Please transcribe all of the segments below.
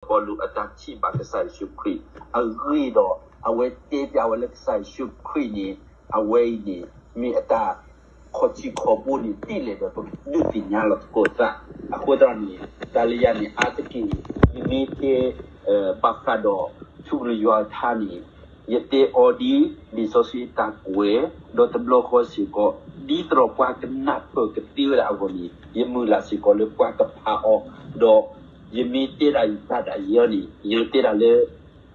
စီၤပီလူးအတၢ်ထံၣ်ဘၣ်ကစၢ်ယ့ၣ်ၡူးခရံာ်အဂ့ၢ်ဒီး အဝဲတဲပျးဝဲလၢကစၢ်ယ့ၣ်ၡူးခရံာ်န့ၣ် အဝဲအံၤန့ၣ် မ့ၢ်အတၢ်ခီၣ်ထံးခီၣ်ဘိန့ၣ် ဒ်လဲၣ်ဒီးပဒုးသ့ၣ်ညါလီၤသကိးသး. အဃိသတးန့ၣ် တၢ်လၢယၤန့ၣ် အါတက့ၢ် ယမ့ၢ်တဲ ဘၣ်ဃးဒီး ထူကလုၢ်ယွၤအထါန့ၣ် ယတဲအီၤဒ် လံာ်စီဆှံအတၢ်ကွဲး ဒီးတဘျီဃီစ့ၢ်ကီး ဒ်သိးဒီးပှၤကနၢ်ပၢၢ်ကသ့ဝဲဒၣ်အဂီၢ်န့ၣ် ယမုၢ်လၢ်စ့ၢ်ကီးလၢပှၤကဖးအီၤ, ဒီးယမ့ၢ်တဲဒၣ်ယတၢ်ဒၣ်ယဲန့ၣ် ယတဲဒၣ်လၢ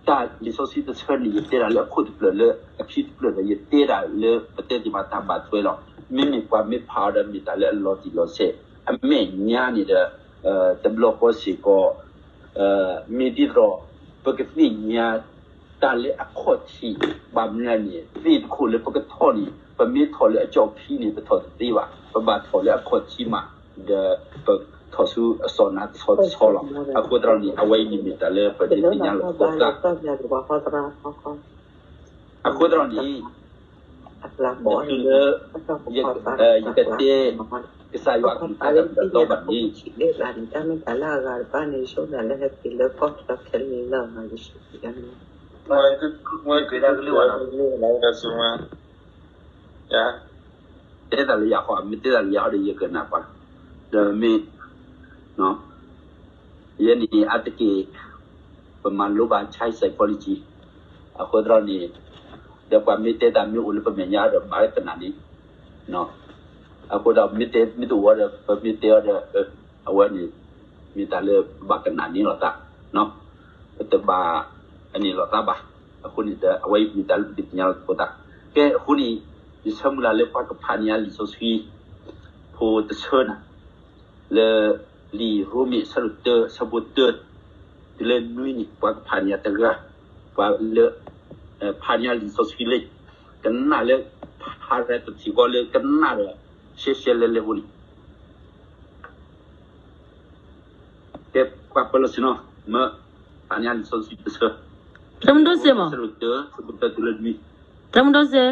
တၢ်လံာ်စီဆှံတဆၢန့ၣ် ယတဲဒၣ်လၢအခိၣ်တဖျၢၣ်လၢအခံတဖျၢၣ်ဒီး ယတဲဒၣ်လၢပတဲသ့ၣ်တဖၣ်တၢ်ဘၣ်ထွဲလီၤ. မ့မ့ၢ်ပှၤမ့ၢ်ဖးအီၤဒီးမ့ၢ်တၢ်လၢအလီၤတံၢ်လီၤဆဲး အမဲာ်ညါန့ၣ်ဒီး တဘျီဃီစ့ၢ်ကီး မ့ၢ်ဒ်သိးဒီး ပကသ့ၣ်ညါ တၢ်လၢအခီၣ်ထံး ဘၣ်မနုၤလဲၣ်န့ၣ် သ့ၣ်တခိၣ်လၢပကထီၣ်န့ၣ် ပမ့ၢ်ထီၣ်လၢအကၠီၣ်ခံန့ၣ် ပထီၣ်တသ့ဘၣ်. ပဘၣ်ထီၣ်လၢအခီၣ်ထံးမး ဒီးပထီၣ်ဆူအစီၢ်နါတဆီတဆီလီၤ. အဃိသတးန့ၣ် အဝဲအံၤန့ၣ်မ့ၢ်တၢ်လၢပဒုးသ့ၣ်ညါလီၤသကိးသး အဃိသတးန့ၣ် တချုးလၢ ယကတဲ ကစၢ်ယွၤအကလုၢ်ကထါဒီးပတီၢ်ဘၣ်န့ၣ် တဲတၢ်လၢယၤဃီ မ့ၢ်တဲတၢ်လၢယၤဃီဒီး ယကနၣ်ပှၤ ဒီးမ့ၢ် ယဲန့ၣ်အါတက့ၢ် ပမၤလိဘၣ် child psychology အဃိသတးန့ၣ် ဒီးပှၤမ့ၢ်တဲတၢ်မ့ၢ်အိၣ်လၢပမဲာ်ညါဒီး ဘၣ်ကနၣ်န့ၣ် အဃိဒီး မ့ၢ်တအိၣ်ဝဲဒီး ပမ့ၢ်တဲအီၤဒီး အဝဲန့ၣ် မ့ၢ်တၢ်လၢဘၣ်ကနၣ်န့ၢ်လိာ်သး ပတဘၣ်အန့ၢ်လိာ်သးဘၣ်. အဃိန့ၣ်ဒီး အဝဲအံၤမ့ၢ်တၢ်လၢပဒုးသ့ၣ်ညါလီၤသကိးသး. ကဲ အဃိန့ၣ် ယဆၢမုၢ်လၢ်လၢပှၤကဖးန့ၢ်ယၤလံာ်စီဆှံ ဖိတဆၢနၤ လၢ လံာ်ရိမ့ၤအဆၢဒိၣ်တၢ အဆၢဖိတၢ တုၤလၢနွံန့ၣ် ပှၤကဖးန့ၢ်ယၤတဂၤ ပှၤလၢ ဖးန့ၢ်ယၤလံာ်စီဆှံလၢ ကနၣ်လၢ ဖးတထံၣ်ဃီလၢကနၣ်ဒီး ရှဲရှဲလဲလဲအဃိန့ၣ် ကဲ ပှၤပၢၤလီၢ်ဆ့ၣ်နီၤ မၢ ဖးန့ၢ်ယၤလံာ်စီဆှံတဆၢ တၢ်မဒိစ့မး အဆၢဒိၣ်တၢ အဆၢဖိတၢတုၤလၢနွံ တၢ်မဒိစ့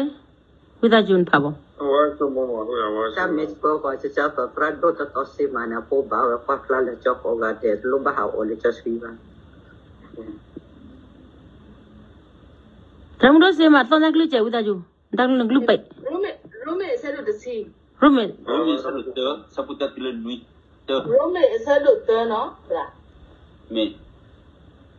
ဝံသးစူၤနဖးဘၣ် တၢ်မ့ၢ်တပၢၤဃီ ကကၢ်သီသရၣ်ဒိၣ်တတီၤစ့မးန့ၣ် အဖိဘၣ်ဝဲကွၢ်ဖျါလၢကၠီဃိးဂၤဒဲး တလိၣ်ဘၣ်ဟးအီၤလၢကၠီဆှံဘၣ်. တၢ်မဒိစ့မး သီၣ်ညါကလုၢ်ကဲ ဝံသးစူၤ နတၢ်ကလုၢ်နကလုၢ်ပဲာ် ရိမ့ၤ ရိမ့ၤအဆၢဒိၣ်တဆံ ရိမ့ၤ ရိမ့ၤအဆၢဒိၣ်တၢ အဆၢဖိတၢတုၤလၢနွံ တၢ ရိမ့ၤအဆၢဒိၣ်တၢနီၤ မ့ၢ်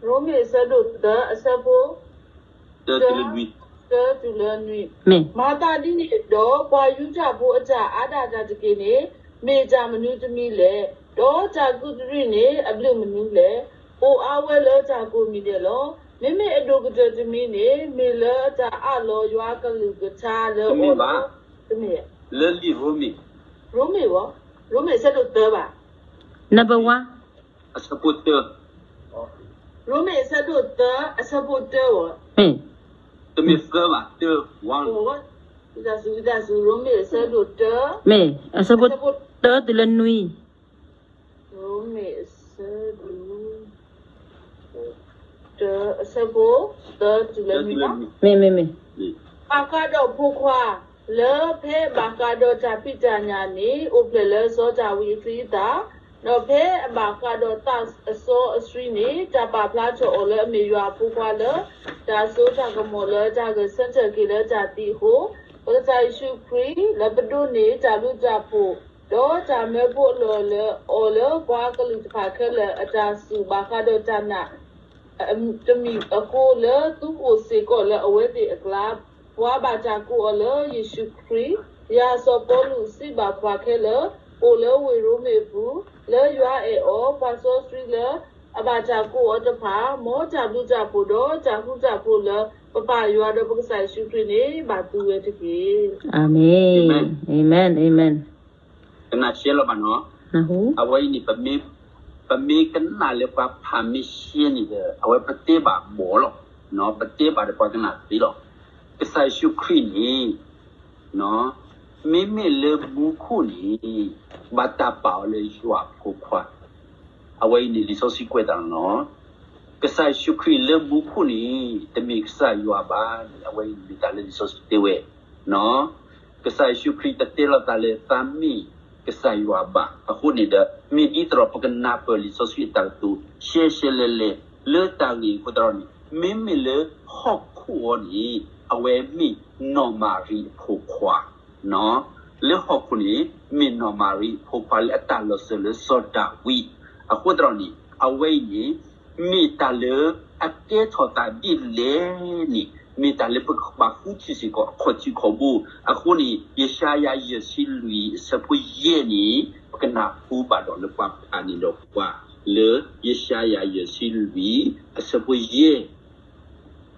ရိမ့ၤအဆၢဒိၣ်တၢ အဆၢဖိ တၢ တၢ တၢတုၤလၢနွံ မ့ၢ် မၤသးဒ်န့ၣ်ဒီး ပှၤယူဒၤဖိအတၢ်အါဒၣ်တၢ်တက့ၢ်န့ၣ် မ့ၢ်တၢ်မနုၤတမံၤလဲၣ်. ဒီးတၢ်ကူးတရံးန့ၣ် အဘျုးမနုၤလဲၣ်. အိၣ်အါဝဲလၢတၢ်ကိးမံၤဒဲးလီၤ. မ့မ့ၢ်အဒိၣ်ကတၢၢ်တမံၤန့ၣ် မ့ၢ်လၢတၢ်အးလီၤယွၤအကလုၢ်ကထါလၢအီၤလီၤ. တမ့ၢ် လၢလံာ်ရိမ့ၤ ရိမ့ၤဝဲ ရိမ့ၤအဆၢဒိၣ်တၢဘၣ် number one အဆၢဖိတၢ ရိမ့ၤအဆၢဒိၣ်တၢ အဆၢဖိတၢဝဲ မ့ၢ် တမ့ၢ်သၢဘၣ် တၢ one ဝံသးစူၤ ဝံသးစူၤ ရိမ့ၤအဆၢဒိၣ်တၢ မ့ၢ် အဆၢဖိတၢတုၤလၢနွံ ရိမ့ၤအဆၢဒိၣ် တၢ အဆၢဖိ တၢတုၤလၢနွံလီၤ. မ့ၢ် မ့ၢ် မ့ၢ် ဘၣ်ဃးဒီးဖိခွါ လၢဖဲအဘၣ်ဃးဒီးတၢ်ဖံးတၢ်ညၣ်န့ၣ် အိၣ်ဖျဲၣ်လၢစီၤဒၤဝံးအသွံအသး, ဒီးဖဲအဘၣ်ဃးဒီးသးစီဆှံန့ၣ် တၢ်ပာ်ဖျါထီၣ်အီၤလၢအမ့ၢ်ယွၤအဖိခွါလၢ တၢ်စိတၢ်ကမီၤလၢတၢ်ဂဲၤဆၢထၢၣ်က့ၤလၢတၢ်သံအဃိ, ပကစၢ်ယ့ၣ်ၡူးခရံာ် လၢပဒိးန့ၢ်တၢ်ဘျုးတၢ်ဖှိၣ် ဒီးတၢ်မၢဖိအလီၢ်လၢအီၤလၢပှၤကလုာ်တဖၣ်ခဲလၢာ် အတၢ်စူၢ်ဘၣ်ဃးဒီးတၢ်နာ် တမံၤအဃိလၢသုအိၣ်စ့ၢ်ကီးလၢအဝဲသ့ၣ်အကျါ, ပှၤဘၣ်တၢ်ကိးအီၤလၢယ့ၣ်ၡူးခရံာ်, ယၤစီၤပီလူးစံးဘၣ်ပှၤခဲလၢာ်, အိၣ်လၢဝ့ၢ်ရိမ့ၤအပူၤ, လၢယွၤအဲၣ်အီၤ, ပှၤစီဆှံလၢအဘၣ်တၢ်ကိးအီၤတဖၣ်, မ်တၢ်ဘျုးတၢ်ဖှိၣ်ဒီးတၢ်ဃူတၢ်ဖိးလၢပပၢ်ယွၤဒီးပကစၢ်ယ့ၣ်ၡူးခရံာ်န့ၣ် ဘၣ်သုဝဲတက့ၢ်. အၤမ့ၣ်, အၤမ့ၣ်, အၤမ့ၣ်. ကနၣ်ရှဲလီၤဘၣ်နီၤ, အဝဲအံၤန့ၣ် ပမ့ၢ်ကနၣ်လၢပှၤဖး မ့ၢ်ရှဲန့ၣ်ဒီး အဝဲပတဲဘၣ်ဘီလီၤ, ပတဲဘၣ်ဒီးပှၤကနၣ်သ့လီၤ. ကစၢ်ယ့ၣ်ၡူးခရံာ်န့ၣ် မ့မ့ၢ်လၢမူခိၣ်န့ၣ် ဘၣ်တၢ်ပာ်အီၤလၢယွၤအဖိခွါ, အဝဲအံၤန့ၣ်လံာ်စီဆှံကွဲးတၢ်လီၤနီၤ. ကစၢ်ယ့ၣ်ၡူးခရံာ်လၢမူခိၣ်န့ၣ် တမ့ၢ်ကစၢ်ယွၤဘၣ်န့ၣ် အဝဲအံၤမ့ၢ်တၢ်လၢလံာ်စီဆှံတဲဝဲ, ကစၢ်ယ့ၣ်ၡူးခရံာ်တတဲလီၤသးလၢသးမ့ၢ် ကစၢ်ယွၤဘၣ်. အဃိန့ၣ်ဒီး မ့ၢ်ဒ်သိးဒီးပကနၢ်ပၢၢ်လံာ်စီဆှံအတၢ်ကတိၤ ရှဲရှဲလဲၣ်လဲၣ် လၢတၢ်ဂ့ၢ်အဃိသတးန့ၣ် မ့မ့ၢ်လၢဟီၣ်ခိၣ်အံၤန့ၣ် အဝဲမ့ၢ်နီၢ်မၤရံအဖိခွါ လၢဟီၣ်ခိၣ်န့ၣ် မ့ၢ်နီၢ်မၤရံအဖိခွါလၢအတၢ်လီၤစၢၤလၢစီၤဒၤဝံး. အဃိသတးန့ၣ် အဝဲအံၤန့ၣ် မ့ၢ်တၢ်လၢအကဲထီၣ်သးဒ်လဲၣ်န့ၣ် မ့ၢ်တၢ်လၢပကဘၣ်ဃုထံၣ်စ့ၢ်ကီးအခီၣ်ထံးခီၣ်ဘိ. အဃိန့ၣ် ယၡါယၤ ယဲၢ်ဆံလွံၢ် အဆၢဖိယဲၢ်န့ၣ် ပကနၢ်ဟူဘၣ်ဒီးလၢပှၤဖးန့ၣ်ဒီးပှၤ လၢယၡါယၤ ယဲၢ်ဆံလွံၢ် အဆၢဖိယဲၢ်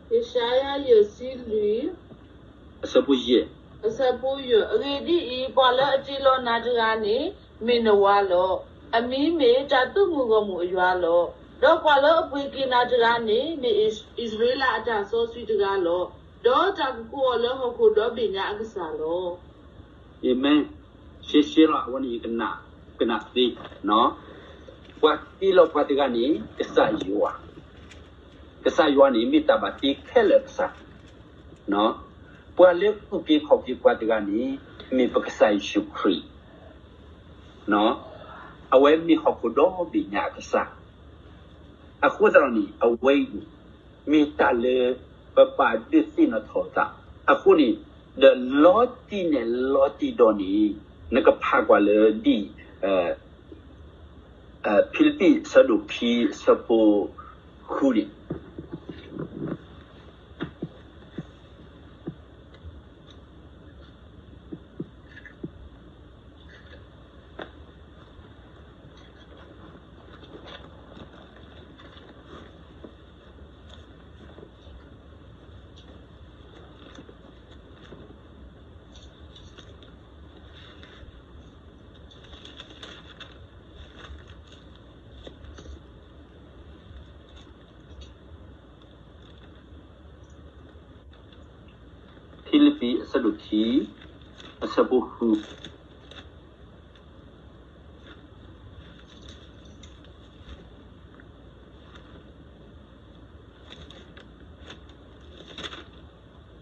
ယၡါယၤ ယဲၢ်ဆံလွံၢ် အဆၢဖိယဲၢ်, အဆၢဖိယဲၢ်, အဂ့ၢ်ဒ်အံၤ, ပှၤလၢအတ့လီၤနၤတဂၤန့ၣ် မ့ၢ်နဝၤလီၤ. အမံၤမ့ၢ်တၢ်သုးမုၢ်ဂီၢ်မုၢ်အယွၤလီၤ. ဒီးပှၤလၢအပှ့ၤက့ၤနၤတဂၤန့ၣ် မ့ၢ်အံၣ်စရ့လးအတၢ်စီဆှံတဂၤလီၤ. ဒီးတၢ်ကကိးအီၤလၢဟီၣ်ခိၣ်ဒီဘ့ၣ်ညါအကစၢ်လီၤ. အၤမ့ၣ်. ရှဲရှဲလီၤ အဝဲန့ၣ်ယကနၣ်, ကနၣ်သ့, ပှၤတ့လီၤပှၤတဂၤန့ၣ် ကစၢ်ယွၤ, ကစၢ်ယွၤန့ၣ် မ့ၢ်တၢ်ဘၣ်တ့ခဲလၢာ်အကစၢ်, ပှၤလၢအအုၣ်က့ၤခီၣ်က့ၤပှၤတဂၤန့ၣ် မ့ၢ်ပကစၢ်ယ့ၣ်ၡူးခရံာ်, အဝဲမ့ၢ်ဟီၣ်ခိၣ်ဒီဘ့ၣ်ညါအကစၢ်. အဃိသတးန့ၣ် အဝဲအံၤန့ၣ် မ့ၢ်တၢ်လၢပဘၣ်ဒုးသ့ၣ်နီၣ်ထီၣ်သး. အဃိန့ၣ် ဒီးလီၤတံၢ်နဲၣ်လီၤတံၢ်ဒီးန့ၣ် နကဖးကွၢ်လၢဒ် ဖံလံးပံး အဆၢဒိၣ်ခံ အဆၢဖိဃုန့ၣ် ဖံလံးပံး အဆၢဒိၣ်ခံ အဆၢဖိဃု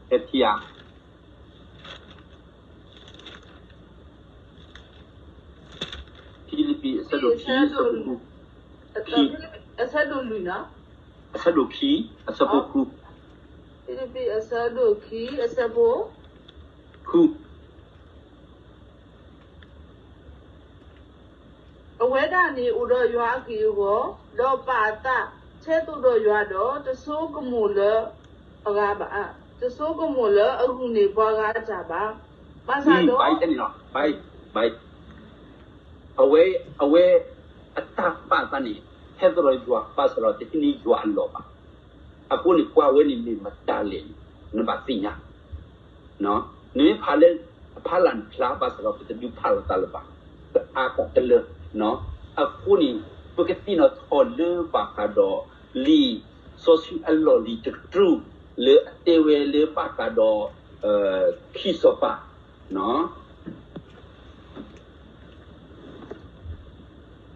ဖဲထံဧါ. ဖံလံးပံး အဆၢဒိၣ်ခံ အဆၢဖိဃု, အဆၢဒိၣ်လွံၢ်နီၤ, အဆၢဒိၣ်ခံ အဆၢဖိဃု, ဖံလံးပံး အဆၢဒိၣ်ခံ အဆၢဖိဃု အဝဲဒၣ်န့ၣ်အိၣ်ဒီးယွၤအက့ၢ်အဂီၤ, ဒီးပာ်အသးထဲသိးဒီးယွၤဒီး တဆိကမိၣ်လၢအဂၤဘၣ်, တဆိကမိၣ်လၢအဂုာ်န့ၢ်ပှၤဂၤအတၢ်ဘၣ်. ဘၣ်ဆၣ်ဒီး အဝဲ အဝဲ အတၢ်ပာ်သးန့ၣ် ထဲသိးဒီးယွၤ ဘၣ်ဆၣ်ဒီးတဟံးန့ၢ်ယွၤအလီၢ်ဘၣ်. အဃိန့ၣ် ပှၤဝဲန့ၣ်မ့ၢ်မတၤလဲၣ်န့ၣ် နဘၣ်သ့ၣ်ညါ နမ့ၢ်ဖးလၢ အဖးလၢ်နဖျါ ဘၣ်ဆၣ်ဒီးပတဒုးဖးလီၤသးလၢၤဘၣ်, ပအါကတလၢ. အဃိန့ၣ် ပကသ့ၣ်နီၣ်ထီၣ်လၢဘၣ်ဃးဒီး လံာ်စီဆှံအလီၢ်လံၤတကတြူၢ် လၢအတဲဝဲလၢဘၣ်ဃးဒီး ခံစီၤပၤ လံာ်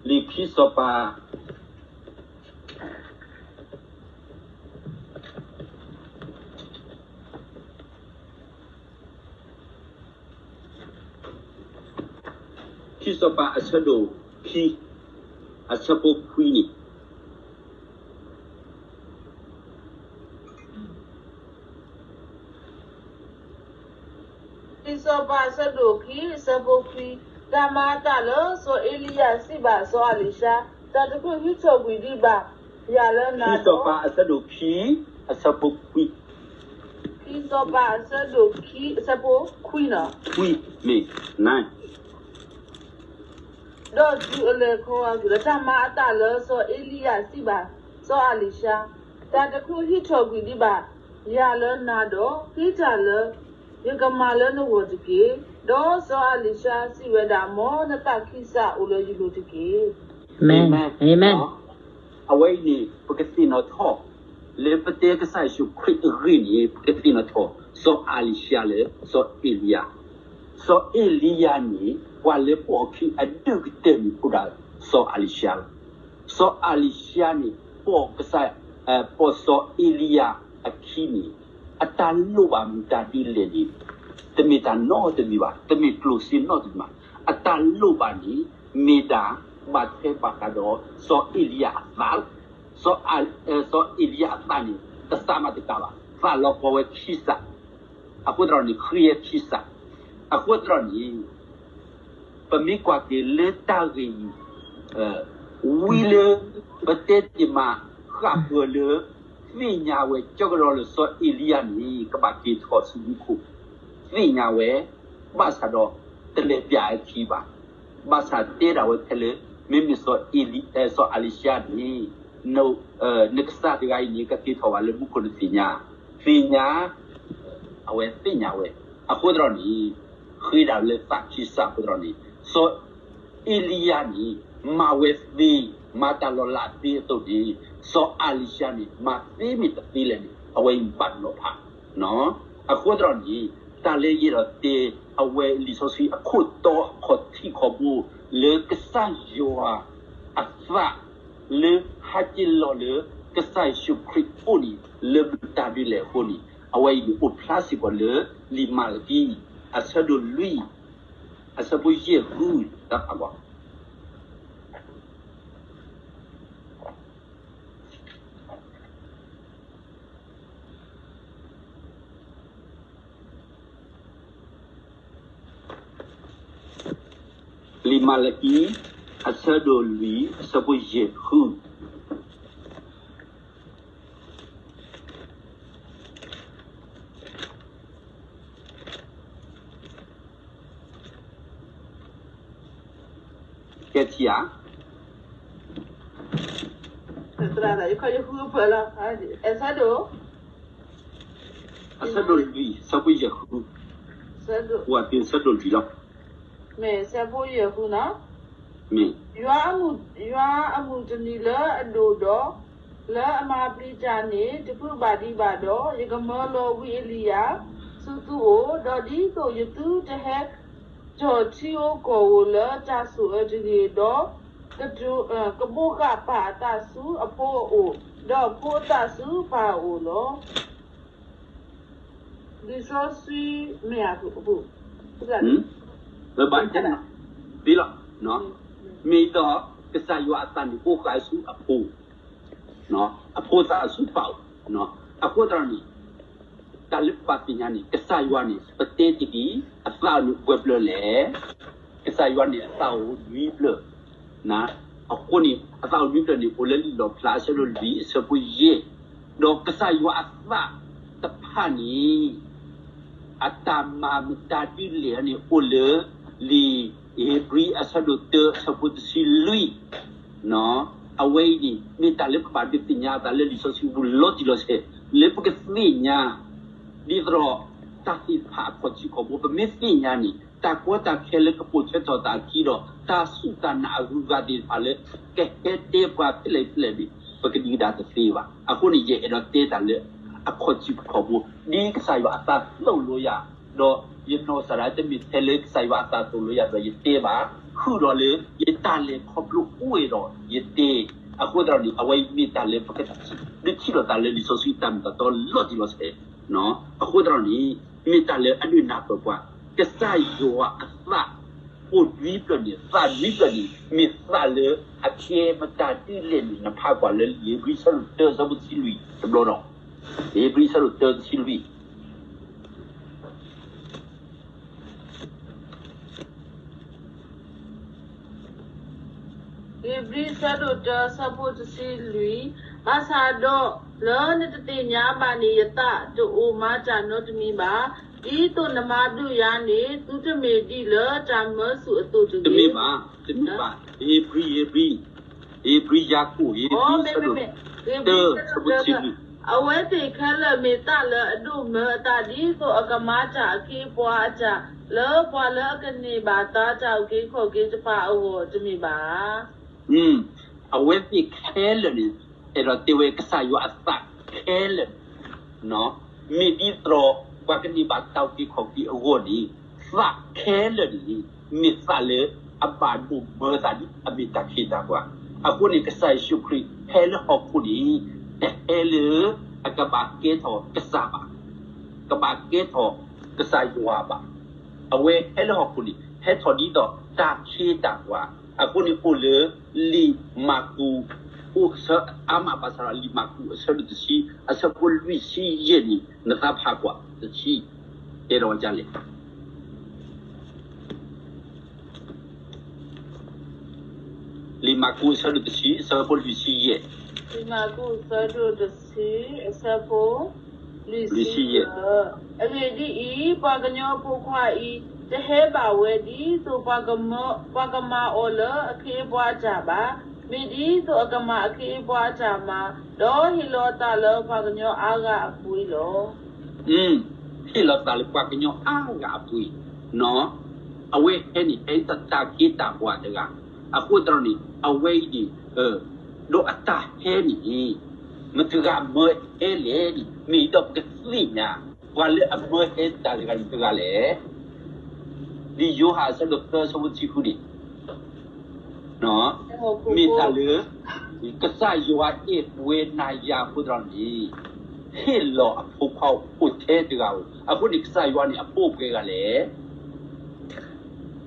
ခံစီၤပၤ ခံစီၤပၤအဆၢဒိၣ်ခံ အဆၢဖိခွံန့ၣ် ခံစီၤပၤအဆၢဒိၣ်ခံ အဆၢဖိခွံ, တၢ်မၤအသးလၢစီၤအ့လံယၤစံးဘၣ်စီၤအၤလံၤၡါ, တၢ်တချုးဟံးထီၣ်ကွံာ်ဒံးဘၣ်ယၤလၢနၤဒီး, ခံစီၤပၤအဆၢဒိၣ်ခံ အဆၢဖိခွံ, ခံစီၤပၤအဆၢဒိၣ်ခံ အဆၢဖိခွံနီၤ, ခွံမ့ၢ် ဒီးတုၤအလဲၤခီဂာ်ကွံာ်လၢ တၢ်မၤအသးလၢစီၤအ့လံယၤစံးဘၣ်စီၤအၤလံၤၡါ, တၢ်တချုးဟံးထီၣ်ကွံာ်ဒံးဘၣ်ယၤလၢနၤဒီး, ဟံးတၢ်လၢယကမၤလၢနဂီၢ်တက့ၢ်. ဒီးစီၤအၤလံၤၡါစံးဝဲဒၣ်, မ်နသးခံစးအိၣ်လၢယလိၤတက့ၢ်. အၤမ့ၣ်. အဝဲအံၤန့ၣ် ပကသ့ၣ်နီၣ်ထီၣ် လၢပတဲကစၢ်ယ့ၣ်ၡူးခရံာ်အဂ့ၢ်န့ၣ် ပကသ့ၣ်နီၣ်ထီၣ် စီၤအၤလံၤၡါလၢစီၤအ့လံယၤ, စီၤအ့လံယၤန့ၣ် ပှၤလၢပိာ်အခံအဒုၣ်ကတၢၢ်န့ၣ်အိၣ်ဒၣ်စီၤအၤလံၤၡါလီၤ. စီၤအၤလံၤၡါန့ၣ် ပိာ်ကစၢ်, ပိာ်စီၤအ့လံယၤအခံန့ၣ် အတၢ်လိၣ်ဘၣ်မတၤဒ်လဲၣ်န့ၣ် တမ့ၢ်တၢ်နီတမံၤဘၣ်, တမ့ၢ်ကျိၣ်စ့နီတမံၤဘၣ်. အတၢ်လိၣ်ဘၣ်န့ၣ် မ့ၢ်ဒၣ် ဘၣ်ထွဲဘၣ်ဃးဒီး စီၤအ့လံယၤအသးလီၤ. စီၤအ့လံယၤအသးန့ၣ် တသးမးတကးဘၣ်, သးလီၤကီဝဲခံစး, အဃိသတးန့ၣ် ဃ့ဝဲခံစး, အဃိသတးန့ၣ် ပမ့ၢ်ကွၢ်က့ၤလၢတၢ်ဂ့ၢ်အံၤ ဝံလၢ ပတဲတ့ၢ်မး ဃၣ်ပၢၢ်လၢ သ့ၣ်ညါဝဲ ကၠီကဒီးလၢစီၤအ့လံယၤန့ၣ် ကဘၣ်က့ၤထီၣ်ဆူမူခိၣ်, သ့ၣ်ညါဝဲ, ဘၣ်ဆၣ်ဒီး တလဲၤပျးအခံဘၣ်. ဘၣ်ဆၣ်တဲဒၣ်ဝဲဖဲလၢ မ့မ့ၢ်စီၤအ့လံ, စီၤအ့လံၡါန့ၣ် နကစၢ်တဂၤအံၤန့ၣ် ကက့ၤထီၣ်ဘၣ်လၢမူခိၣ်နသ့ၣ်ညါ, သ့ၣ်ညါ အဝဲသ့ၣ်ညါဝဲ, အဃိသတးန့ၣ် ဃ့ဒၣ်လၢသးခံစးအဃိသတးန့ၣ် စီၤအ့လံယၤန့ၣ် မၤဝဲသ့, မၤတၢ်လီၤလးသ့အသိးန့ၣ် စီၤအ့လံၡါန့ၣ် မၤသ့မ့ၢ်တသ့လဲၣ်န့ၣ် အဝဲအံၤဘၣ်နီၤဖး. အဃိသတးန့ၣ် တၢ်လၢယအဲၣ်ဒိးတဲ အဝဲလံာ်စီဆှံအခိၣ်တီအခီၣ်ထံးခီၣ်ဘိ လၢကစၢ်ယွၤအသး လၢဟဲက့ၤလီၤလၢ ကစၢ်ယ့ၣ်ၡူးခရံာ်အအိၣ်န့ၣ် လၢမတၤဒ်လဲၣ်အဃိန့ၣ် အဝဲအံၤန့ၣ်အိၣ်ဖျါစ့ၢ်ကီးလၢ လံာ်မၤလကံ အဆၢဒိၣ်လွံၢ် အဆၢဖိယဲၢ်ဃု တၢ်ဖးဘၣ် လံာ်မၤလကံ အဆၢဒိၣ်လွံၢ် အဆၢဖိယဲၢ်ဃု ကဲထံဧါ, အဆၢဒိၣ်လွံၢ် ဆၢဖိယဲၢ်ဃု, ပှၤသ့ဆၢဒိၣ်လွံၢ်လီၤ, မ့ၢ်ဆၢဖိယဲၢ်ဃုနီၤ, မ့ၢ် ယွၤအမုၢ်တနံၤလၢအဒိၣ်ဒီး လၢအမၤပျံၤတၢ်န့ၣ် တဖုဘၣ်ဒံးဘၣ်ဒီး ယကမၢလီၤဝံအ့လံယၤ ဆူသုအိၣ်, ဒီးဒ်သိးယသုတဟဲထီၣ်ထံဧိၤကီၢ်ဧိၤလၢတၢ်ဆိၣ်အၢတဂ့ၤ, ဒီး ကဘိးဃာ်ပၢ်အသးဆူအဖိအအိၣ်, ဒီးအဖိအသးဆူပၢ်အအိၣ်လီၤ. လံာ်စီဆှံမ့ၢ်အပူၤ, ဘၣ်ဆၣ်, သ့လီၤ, မ့ၢ်ဒီးကစၢ်ယွၤအသးန့ၣ် ဘိးဃာ်ဆူအဖိ, အဖိသးဆူပၢ်အအိၣ်, အဃိသတးန့ၣ် တၢ်လၢပဘၣ်သ့ၣ်ညါန့ၣ် ကစၢ်ယွၤန့ၣ် ပတဲတ့ၢ်ဒံး အသးအိၣ်န့ၣ်ပှဲၤဖျၢၣ်လဲၣ်, ကစၢ်ယွၤန့ၣ်အသးအိၣ်နွံဖျၢၣ်, အဃိန့ၣ် အသးအိၣ်နွံဖျၢၣ်န့ၣ် အိၣ်လၢလံာ်လီၣ်ဖျါအဆၢဒိၣ်လွံၢ်အဆၢဖိယဲၢ်, ဒီးကစၢ်ယွၤအသးတဖၣ်န့ၣ် အတၢ်မၤမတၤဒ်လဲၣ်န့ၣ် အိၣ်လၢ လံာ်ဧ့ၤဘြံၤအဆၢဒိၣ်တၢအဆၢဖိတဆံလွံၢ်, အဝဲအံၤန့ၣ် မ့ၢ်တၢ်လၢပဘၣ်ဒုးသ့ၣ်ညါအသးလၢလံာ်စီဆှံပူၤလီၤတံၢ်လီၤဆဲး, လၢပကသ့ၣ်ညါ ဒ်သိးဒီး တၢ်သ့ၣ်တဖၣ်အခီၣ်ထံးခီၣ်ဘိ ပမ့ၢ်သ့ၣ်ညါန့ၣ် တၢ်ကီတၢ်ခဲလၢကပိာ်ထွဲထီၣ်သးအခံဒီး တၢ်စူၢ်တၢ်နာ်အဂုၤအဂၤသ့ၣ်တဖၣ်လၢ ကဟဲတဲပှၤဖဲလဲၣ်ဖဲလဲၣ်န့ၣ် ပကဒုးကဒါတသ့ဘၣ်. အဃိန့ၣ် ယအဲၣ်ဒိးတဲတၢ်လၢ အခီၣ်ထံးခီၣ်ဘိ ဒ်ကစၢ်ယွၤအသးသိၣ်လိယၤ, ဒီးယနီၢ်ကစၢ်ဒၣ်တမ့ၢ်ထဲလၢကစၢ်ယွၤအသးသိၣ်လိယၤ ဒီးယတဲဘၣ်, ဃုာ်ဒီးလၢ ယတၢ်လဲၤခီဖျိအိၣ်ဝဲဒီးယတဲ, အဃိသတးန့ၣ် အဝဲအံၤမ့ၢ်တၢ်လၢပက ဒုးထံၣ်လိာ်သးလၢလံာ်စီဆှံတၢ်မ့ၢ်တၢ်တီလီၤတံၢ်လီၤဆဲး, အဃိသတးန့ၣ် မ့ၢ်တၢ်လၢအဒုးနၢ်ပၢၢ်ပှၤ, ကစၢ်ယွၤအသး အိၣ်နွံဖျၢၣ်န့ၣ် သးနွံဖျၢၣ်န့ၣ် မ့ၢ်သးလၢအကဲမတၤဒ်လဲၣ်န့ၣ် နဖးကွၢ်လၢဧ့ၤဘြံၤဆၢဒိၣ်တၢအဆၢဖိတဆံလွံၢ်တဘျီဒီး, ဧ့ၤဘြံၤဆၢဒိၣ်တၢတဆံလွံၢ် ဧ့ၤဘြံၤဆၢဒိၣ်တၢအဆၢဖိတဆံလွံၢ်, ဘၣ်ဆၣ်ဒီး လၢနတသ့ၣ်ညါဘၣ်န့ၣ် ယသးတအိၣ်မၤတၢ်နီတမံၤဘၣ်. ဒ်သိးနမၤဒုးယၤန့ၣ် သုတမ့ၢ်ဒ်လၢတၢ်မၢဆူၣ်အသိးတဂ့ၤ. တမ့ၢ်ဘၣ်, တမ့ၢ်ဘၣ်, ဧ့ၤဘြံၤ, ဧ့ၤဘြံၤ, ဧ့ၤဘြံၤယၤကိာ် ဧ့ၤဘြံၤဆၢဒိၣ်တၢ ဆၢဖိတဆံလွံၢ် အဝဲသ့ၣ်ခဲလၢာ်မ့ၢ်သးလၢအဒိၣ်မၢအသး ဒ်သိးအကမၤတၢ်အက့ပှၤအတၢ် လၢပှၤလၢအကန့ၢ်ဘၣ်သါတၢ်အုၣ်က့ၤခီၣ်က့ၤတဖၣ်အဂီၢ်တမ့ၢ်ဘၣ်. အဝဲသ့ၣ်ခဲလၢာ်န့ၣ် အဲၣ်ဒိးတဲဝဲကစၢ်ယွၤအသးခဲလၢာ်န့ၣ် မ့ၢ်ဒ်သိးပှၤကန့ၢ်ဘၣ်တၢ်အုၣ်က့ၤခီၣ်က့ၤအဂီၢ်န့ၣ် သးခဲလၢာ်န့ၣ် မ့ၢ်သးလၢအဘၣ်ဒိၣ်မၢသးဒ်အမ့ၢ်တၢ်ခ့တၢ်ပှၤ. အဃိန့ၣ် ကစၢ်ယ့ၣ်ၡူးခရံာ်ဟဲလၢဟီၣ်ခိၣ်န့ၣ် တဟဲလၢအကဘၣ်ကဲထီၣ်ကစၢ်ဘၣ်, ကဘၣ်ကဲထီၣ်ကစၢ်ယွၤဘၣ်. အဝဲဟဲလၢဟီၣ်ခိၣ်န့ၣ် ဟဲထီၣ်ဒ်သိး တၢ်ခ့တၢ်ပှၤ, အဃိန့ၣ်အိၣ်လၢ လံာ်မၢ်ကူး, အိၣ်အါမးဘၣ်ဆၣ်ဒီး လံာ်မၢ်ကူးအဆၢဒိၣ်တဆံ အဆၢဖိလွံၢ်ဆံယဲၢ်န့ၣ် နသးဖးကွၢ်တဆံ, တဲဒီးဝဲဒ်လဲၣ်. လံာ်မၢ်ကူးအဆၢဒိၣ်တဆံ အဆၢဖိလွံၢ်ဆံယဲၢ်, လံာ်မၢ်ကူးအဆၢဒိၣ်တဆံ အဆၢဖိ လွံၢ်ဆံယဲၢ်, အဂ့ၢ်ဒ်အံၤ, ပှၤကညီအဖိခွါအံၤ တဟဲဘၣ်ဝဲဒ်သိး ပှၤကမၤအီၤလၢအခ့အပှၤအတၢ်ဘၣ်, မ့ၢ်ဒ်သိးအကမၤအခ့အပှၤအတၢ်မၤ, ဒီးဟ့ၣ်လီၤအသးလၢပှၤကညီအါဂၤအပှ့ၤလီၤ. ဟ့ၣ်လီၤသးလၢပှၤကညီအါဂၤအပှ့ၤ, အဝဲဟဲန့ၣ် ဟဲတၢ်ခ့တၢ်ပှၤတဂၤ, အဃိသတးန့ၣ် အဝဲအံၤန့ၣ် ဒီးအတၢ်ဟဲန့ၣ် မတၤတဂၤမၢဟဲလဲၣ်န့ၣ် မ့ၢ်ဒီးပကသ့ၣ်ညါ ပှၤလၢအမၢဟဲတၢ်တဂၤန့ၣ်မတၤတဂၤလဲၣ်. လံာ်ယိၤဟၣ်အဆၢဒိၣ်သၢအဆၢဖိတဆံဃုန့ၣ် မ့ၢ်တၢ်လၢ ကစၢ်ယွၤအဲၣ်ပဝဲနၤယၤအဃိသတးန့ၣ် ဟ့ၣ်လီၤအဖိခွါအိၣ်ထဲတဂၤဧိၤ, အဃိန့ၣ် ကစၢ်ယွၤန့ၣ် အဖိပှဲၤဂၤလဲၣ်